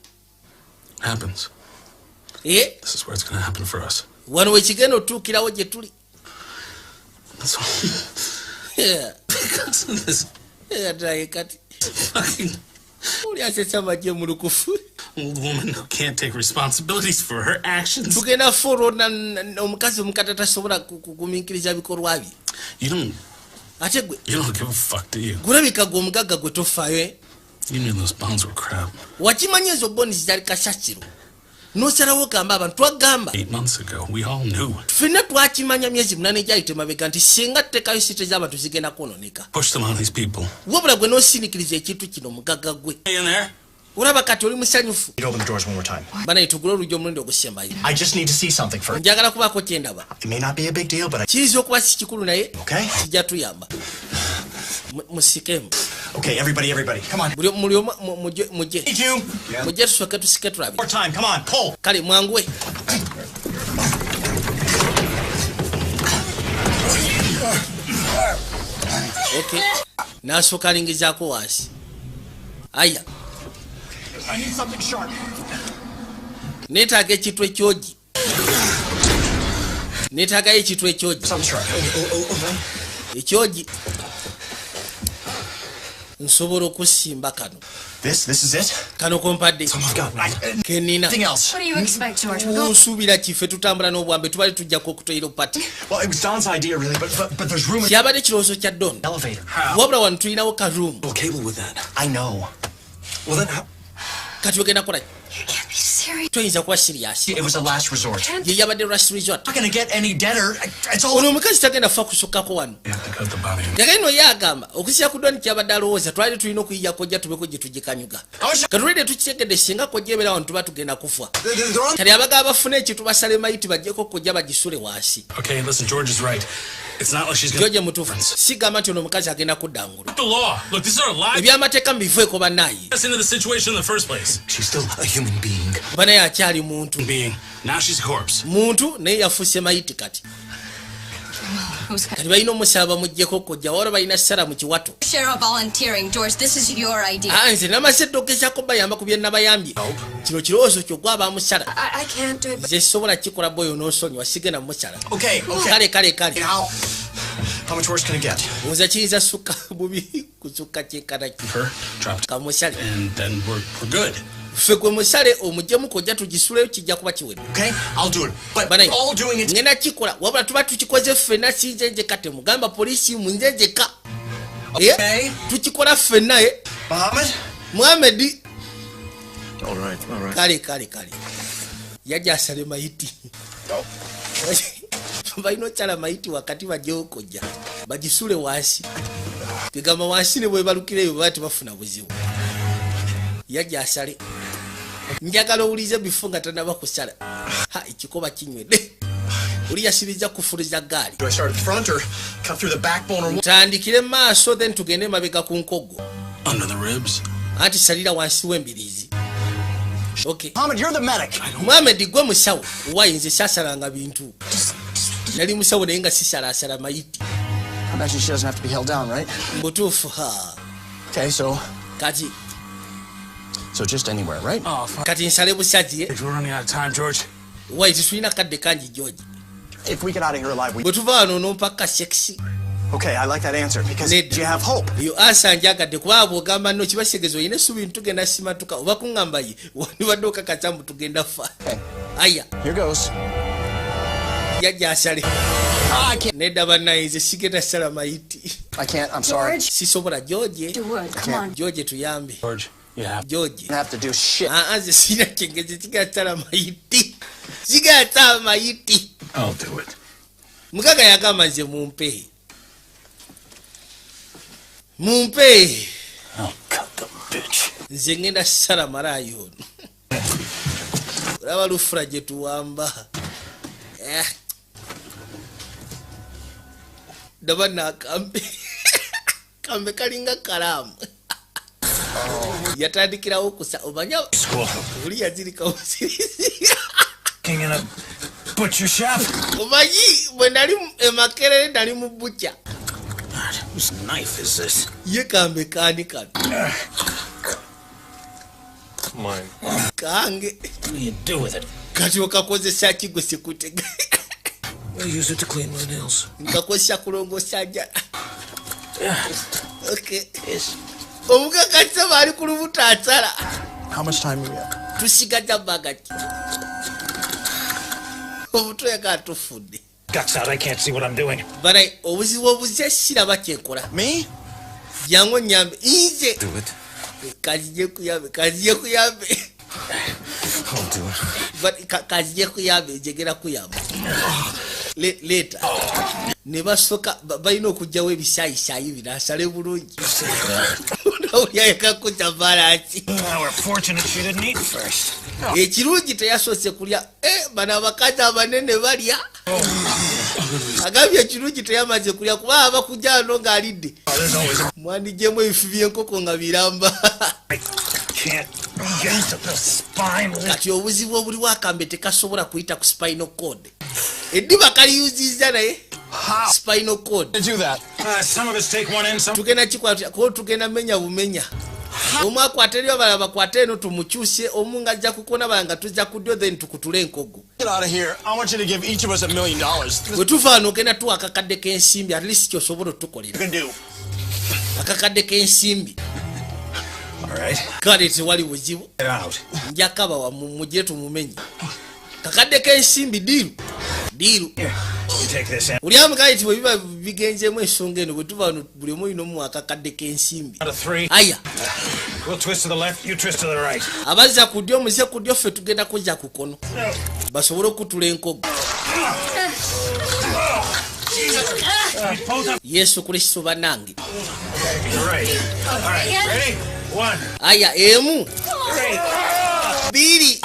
Happens. Eh? This is where it's going to happen for us. Wano we kigenda otuukirawo gye tuli. That's all. Yeah. Because of this. Yeah, kati. Fucking Oli asesa amagye mu lukufu. old woman who can't take responsibilities for her actions. Tugenda fa omukazi omukadde tasobola kugumiikiriza bikolwa bye. You don't. Ate gwe. You don't give a fuck, do you? Gulabika gwe omugagga gwe tofaayo. Eh? You knew those bonds were crap. Wakimanya ezo bonds zaali kasasiro. N'osalawo ogamba abantu twagamba. 8 months ago, we all knew. Ffenna twakimanya myezi 8 egyayita emabega nti singa tuteekayo sente z'abantu zigenda kwonooneka. Push them on these people. Wabula gwe n'osinikiriza ekintu kino mugagga gwe. In there. Olaba kati oli musanyufu. You'd open the doors one more time. Banaye tugule oluggi omulundi ogusembayo. I just need to see something first. Njagala kubaako kye ndaba. It may not be a big deal, but I... Kiyinza okuba si kikulu naye Okay. kijja tuyamba. Musikemu. Okay, everybody, everybody, come on. Buli mujje. Mujje. Thank you. Mujje tusooke tusike tulabe. More time, come on, pull. Kale mwanguwe. Okay. N'asooka alingizaako wansi. Aya. I need something sharp. Neetaaga ekintu ekyogi. Neetaagayo ekintu ekyogi. Something sharp. Ekyogi. Nsobola okusimba kano. This is it? Kano kompadde. Kenina. Nothing else. What do you expect, George? We're going. Nsuubira kife tutambula n'obwambe tubale tujjako okutoyira pati. Well, it was Don's idea, really, but there's room in Kyabadde kirowoozo kya Don. the elevator. Wabula wano tulinawo ka room. Little cable with that. I know. Well, then, how... Kati ogenda kukola. You can't be serious. Toyinza kuba serious. It was a last resort. Ye yabadde last resort. Not gonna get any deader. It's all. Ono omukazi tagenda fa kusukkako wano. You have to cut the body. Yagenda ye agamba okusinziira ku Don kyabadde alowooza twali tulina okuyija kojja tubeko gye tugikanyuga. Katulidde tukitegedde singa kojja ebeera wano tuba tugenda kufa. They're on. Kati abagaba bafune ekintu basale mayiti baggyeko kojja bagisule wansi. Okay, listen, George is right. It's not like she's gonna. George mutuufu. Sigamba nti ono omukazi agenda kudda ngulu. The law. Look, this is our life. Ebyamateeka mubiveeko bannaaye. Us into the situation in the first place. She's still a human being. Banaye akyali muntu. Being. Now she's a corpse. Muntu naye yafuuse mayiti kati. Who's Kati balina omusaba bamuggyeko kojja wabula balina ssala mu kiwato. Cheryl volunteering, George? This is your idea. Ah, nze namaze dda okugezaako bayamba ku bye nabayambye. Kino kirowoozo kyo gwe abamusala. I can't do it. Nze sisobola kikola boyo n'osonyiwa sigenda mumusala. Okay, okay. Kale kale kale. How much worse can it get? Oza kiyinza sukka bubi kusukka kyenkana ki. Her dropped. Kamusale. And then we're good. Ffe gwe musale omuggyemu kojja tugisuleyo kijja kuba kiwedde. Okay, I'll do it. But Banaye, all doing it. ngenda kikola wabula tuba tukikoze ffenna sinze njeka temugamba poliisi munze njeka. Eh, Okay. tukikola ffenna eh. Mohammed? Muhammed All right, all right. kale kale kale. Yajja asale mayiti. Balina okyala mayiti wakati bajjewo kojja bagisule wansi. Kegamba wansi ne bwe balukireyo baba tebafuna buzibu. Yajja asale. Njagala owulize bifo nga tannaba kusala. Ha, ekikoba kinywedde. Oli yasibizza kufuliza ggaali. Do I start at the front or cut through the backbone or what? Ntandikire mu maaso then tugende emabega ku nkoggo. Under the ribs. Anti salira wansi w'embiriizi. Okay. Mohammed, you're the medic. Muhammed gwe musawo wayinze saasalanga bintu. Nali musawo naye nga sisalaasala mayiti. I imagine she doesn't have to be held down, right? Mbutuufu ha. Okay, so Kati so just anywhere, right? Oh, fuck. kati nsale busazi eh? We're running out of time, George. Wayi tetulina kadde kangi George. If we get out of here alive, we. Bwe tuva wano onompaka sexy. Okay, I like that answer because Nedda. you have hope. Eyo ansa njagadde kubanga bw'ogamba nno kibasegeza olina essuubi nti tugenda simatuka oba kuŋŋamba ye wandibadde okakasa mbu tugenda fa. Okay, Aya here goes. yajja asale. I can't. Nedda bannaye nze sigenda sala mayiti. I can't. I'm sorry. George. Sisobola George. Do it. Come on. George tuyambe. George, you have George. I have to do shit. Aa nze sirina kyengezi sigala sala mayiti. Sigala sala mayiti. I'll do it. Mugaga yagamba nze mumpe. Mumpe. I'll cut the bitch. Nze ngenda sala malaayo ono. Olaba lufula gye tuwamba. Ndaba nakambe kambe kalinga kalaamu. Yatandikirawo okusa omanya buli yazirika obusirizi. Omanyi bwe nali e Makerere nali mu butcher. Whose knife is this? Ye kambe kaani kano? Mine. Kange. What do you do with it? Kati okakozesa ki gwe sikutega? I use it to clean my nails. Nkakozesa kulongoosa njala. Okay. Yes. Omukakasa baali ku lubuto asala. How much time do we have? Tusigaza bbanga ki? Omuto yagaa tufudde. Guts out, I can't see what I'm doing. Bana obuzibu obuze siraba kyenkola. Me? Jangu onyambe. Nze. Do it. Kazije kuyambe, kazije kuyambe. I'll do it. But kazije kuyambe, njegera kuyamba. Leeta. Ne basooka balina okuggyawo ebisaayisayi bino asale bulungi. Yayekakuta balaki. We're fortunate she didn't eat first. Ekirungi teyasoose kulya. Bano abakazi abanene balya. Agambye ekirungi teyamaze kulya kuba aba kujja wano ng'alidde. Mwandigyemu ebifi by'enkoko nga biramba. Can't get to the spine. Kati obuzibu obuliwo akambe tekasobola kuyita ku spinal cord. Eddiba kaliyuzizza naye spinal cord. Do that. Some of us take one end, some Tugenda kikwata ko tugenda menya bumenya. Omu akwata eri abalala bakwate eno tumukyuse, omu ng'ajja kukona balala nga tujja ku ddyo then tukutule enkogo. Get out of here. I want you to give each of us $1 million. Bwe tuva wano ogenda tuwa akakadde k'ensimbi, at least ky'osobola otukolera. You can do. Akakadde k'ensimbi. All right. Kale tewali buzibu. Get out. Nja kabawa mugire tumumenye. Kakadde k'ensimbi deal. Deal. Here, you take this end. Oli amugaye nti bwe biba bigenzeemu ensonga eno bwe tuva wano buli omu olina omuwa akakadde k'ensimbi. Out of three. Aya. We'll twist to the left, you twist to the right. Abazza ku ddyo muze ku ddyo ffe tugenda kujja ku kkono. Basobole okutula enkogo. Yesu Kristo bannange. Right. All right. Ready? One. Aya emu. Three. Bbiri.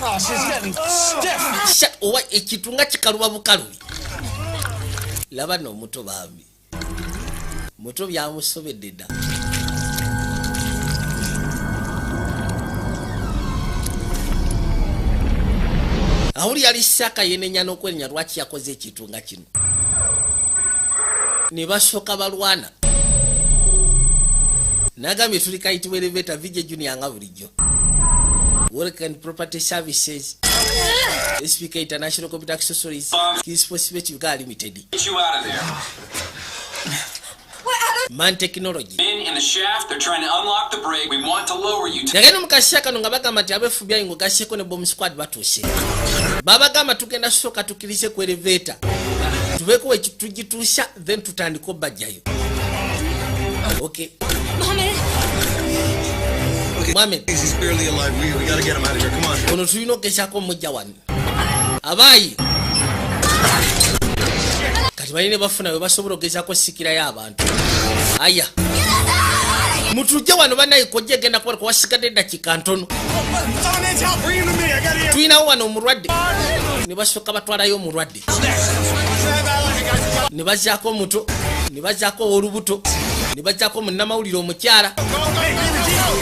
Oh, she's getting stiff. Owa ekintu nga kikaluba bukalubi. Laba nno omuto bambi. Muto byamusobedde dda. Awuli yali Saka yenenya n'okwenenya lwaki yakoze ekintu nga kino. Ne basooka balwana. Nagambye tuli kayitibwa Elevator VJ Junior nga bulijjo. Work and Property Services, SPK International Computer Accessories, Kids Possibility Uganda Limited. Get you out of there. Man Technology. Men in the shaft, they're trying to unlock the brake. We want to lower you to Nagenda mu kaseera kano nga bagamba nti aba FBI ng'ogaseeko ne bomb squad batuuse. Babagamba tugenda sooka tukkirize ku elevator. Tubeeko we tugituusa then tutandike obbajjayo. Okay. Mohammed. Mohammed. He's barely alive. We gotta get him out of here. Come on. Ono tulina okugezaako omujja wano. Abaayi. Kati balina bafuna we basobola okugezaako osikirayo abantu. Aya. Mutujje wano bannaye kojja egenda kuba wasigadde eddakiika ntono. Someone needs help. Bring him to me. I gotta hear. Tulinawo wano omulwadde. Ne basooka batwalayo omulwadde. Ne bazzaako omuto, ne bazzaako ow'olubuto, ne bazzaako munnamawulire omukyala.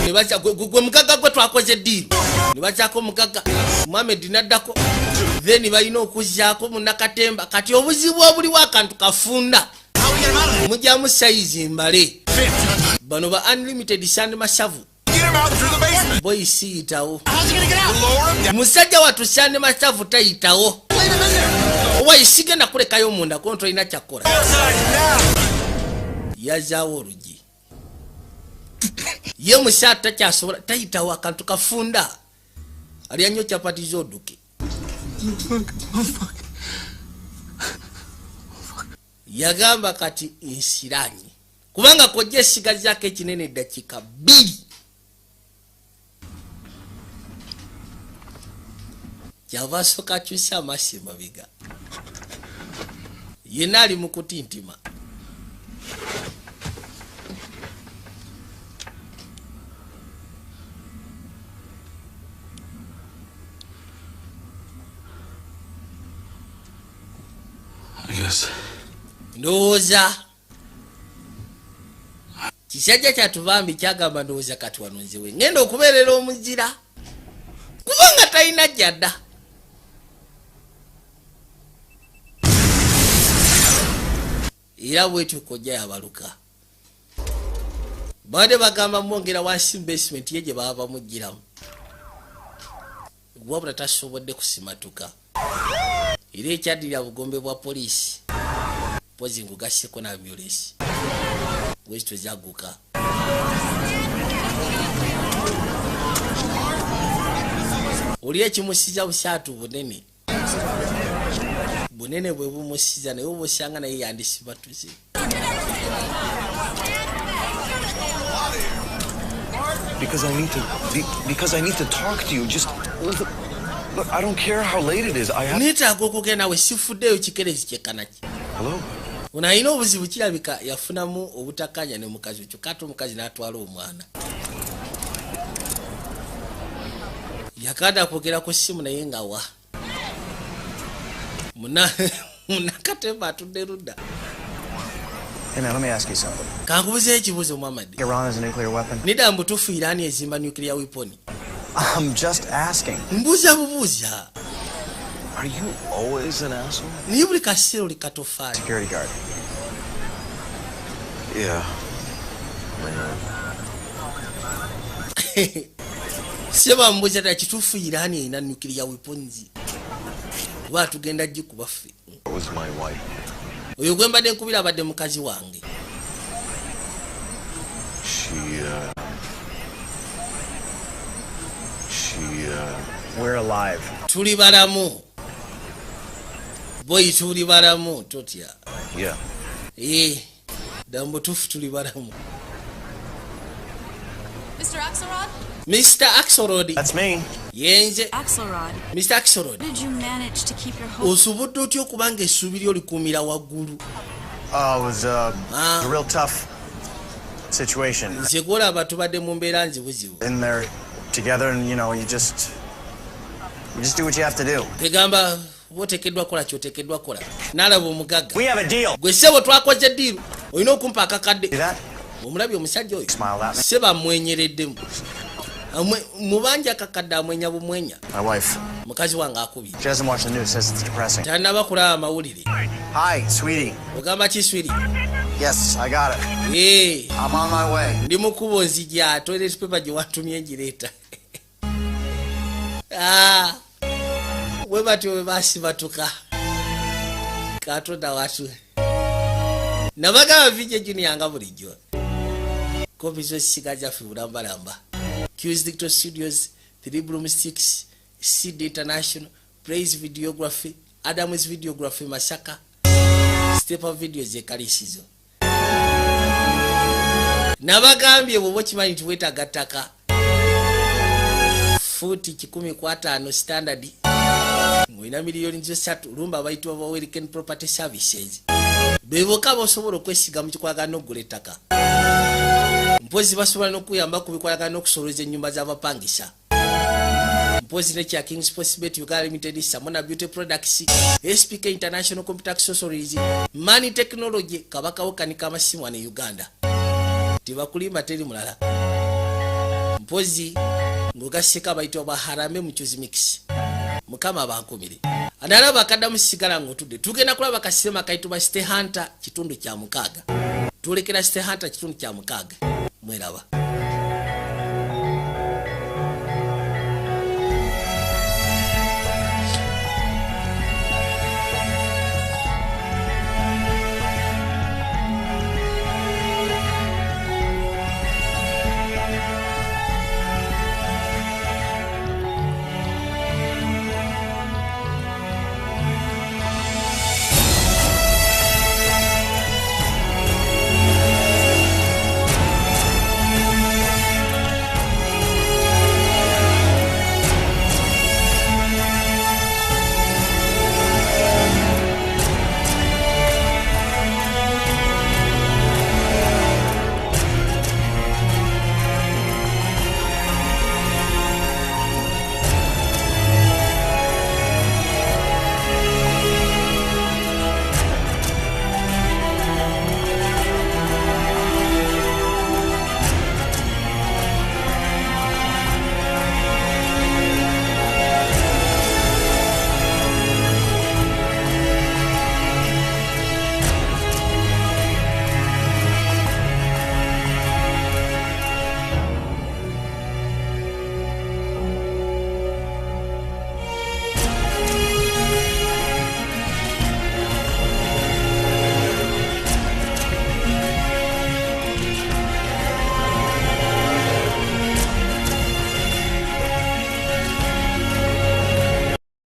Ne bazza gwe mugagga gwe twakoze deal. Ne bazzaako omugagga Mohammed n'addako. Then balina okuzzaako munnakatemba. Kati obuzibu obuliwo akantu kafunda. Mujjamu sayizi mbale. Bano ba unlimited sand masavu. Get him out through the basement. Boy siyitawo. How's he gonna get out? Lower him down. Musajja wattu sand masavu tayitawo. Leave him in there. Owa sigenda kulekayo munda kuba tolina kyakkola. Outside now. Yazaawo oluggi. Ye musaatu takyasobola tayitawo akantu kafunda. Alya nnyo chapati z'odduke. Yagamba kati nsiranye. Kubanga kojja esigazaako ekinene eddakiika 2. Kyava asooka akyusa amaaso emabega. Yenna ali mu kutintima. Ndowooza kisajja kyatubambi kyagamba, ndowooza kati wano nze we ngenda okubeerera omuzira, kubanga talina jjadda. Era bwetyo kojja yabaluka. Babadde bagamba mwongera wansi mu basement ye gye baba bamugiramu, wabula tasobodde kusimatuka. Era ekyaddirira bugombe bwa poliisi, mpozi ngugasseko na ambulance bwezityo zagguka. Oli ekimusiza busaatu bunene bunene bwe bumusiza, naye oba osanga naye yandisibatuze. Because I need to talk to you. Just look, look, I don't care how late it is. I have Neetaaga okwogera nawe, sifuddeyo kikerezi kyekanaki. Hello? Ono alina obuzibu, kirabika yafunamu obutakanya ne mukazi we, kyokka ate omukazi n'atwala omwana. Yakanda kwogera ku ssimu naye nga wa munakatemba atudde ludda. Hey man, let me ask you something. Kankubuzeyo ekibuuzo, Muhammad. Iran is a nuclear weapon. Nedda, mbutuufu Iraani ezimba nuclear weapon? I'm just asking. Mbuuza bubuuza. Are you always an asshole? Naye buli kaseera oli katofaali? Security guard. Yeah. Man. Seba, mbuuza ddala, kituufu Iraani erina nuclear weapons, kuba tugenda gikuba ffe? That was my wife. Oyo gwe mbadde nkubira abadde mukazi wange. She We're alive. Tuli balamu boyi, tuli balamu, totya. Yeah. Ee, ddala mubutuufu tuli balamu. Mr. Axelrod? Mr Axelrod. That's me. Yenze. Axelrod. Mr Axelrod. How did you manage to keep your hope? Osobodde otya okuba nga essuubi lyo likuumira waggulu? It was a real tough situation. Nze gwolaba tubadde mu mbeera nzibuzibu. In there together, and you just do what you have to do. Egamba oba oteekeddwa kukola kyoteekeddwa kukola, n'alaba omugagga. We have a deal. Gwe ssebo, twakoze deal, olina okumpa akakadde. See that? Omulabye omusajja oyo? Smile at me. Seba amwenyereddemu. Mubanja akakadde, amwenya bumwenya. My wife. Mukazi wange akubye. She hasn't watched the news. Says it's depressing. Tannaba kulaba amawulire. Hi, sweetie. Ogamba ki, sweetie? Yes, I got it. Ee. I'm on my way. Ndi mukubo nzija, toilet paper gye wantumye ngireeta. Ah, bwe batyo bwe basibatuka. Katonda watu, nabagamba VJ Junior nga bulijjo kopi zo siga zaffe bulambalamba. Qs Digital Studios, 3 Bloom 6 Cd International, Praise Videography, Adams Videography Masaka, Step Up Videos ekalisizo. Nabagambye bwoba okimanyi nti weetaaga ttaka fuuti 105 standard ng'olina miliyoni 3, lumba abayitibwa ba Welken Property Services, beboka bosobola okwesiga mu kikwagana n'okugula ettaka. Mpozi basobola n'okuyamba ku bikwatagana n'okusolooza ennyumba z'abapangisa. Mpozi nekya King Sports Bet Uganda Limited, Samona Beauty Products, SPK International Computer Accessories, Money Technology, Kabaka wokanika amasimu wano e Uganda, tebakulimba, teri mulala. Mpozi ng'ogasseko abayitibwa ba Harame Muchuzi Mix. Mukama abankumire. Analaba akaddamu sigala ng'otudde, tugenda kulaba kasisema akayitibwa City Hunter kitundu kya 6. Tulekera City Hunter kitundu kya 6. Mweraba.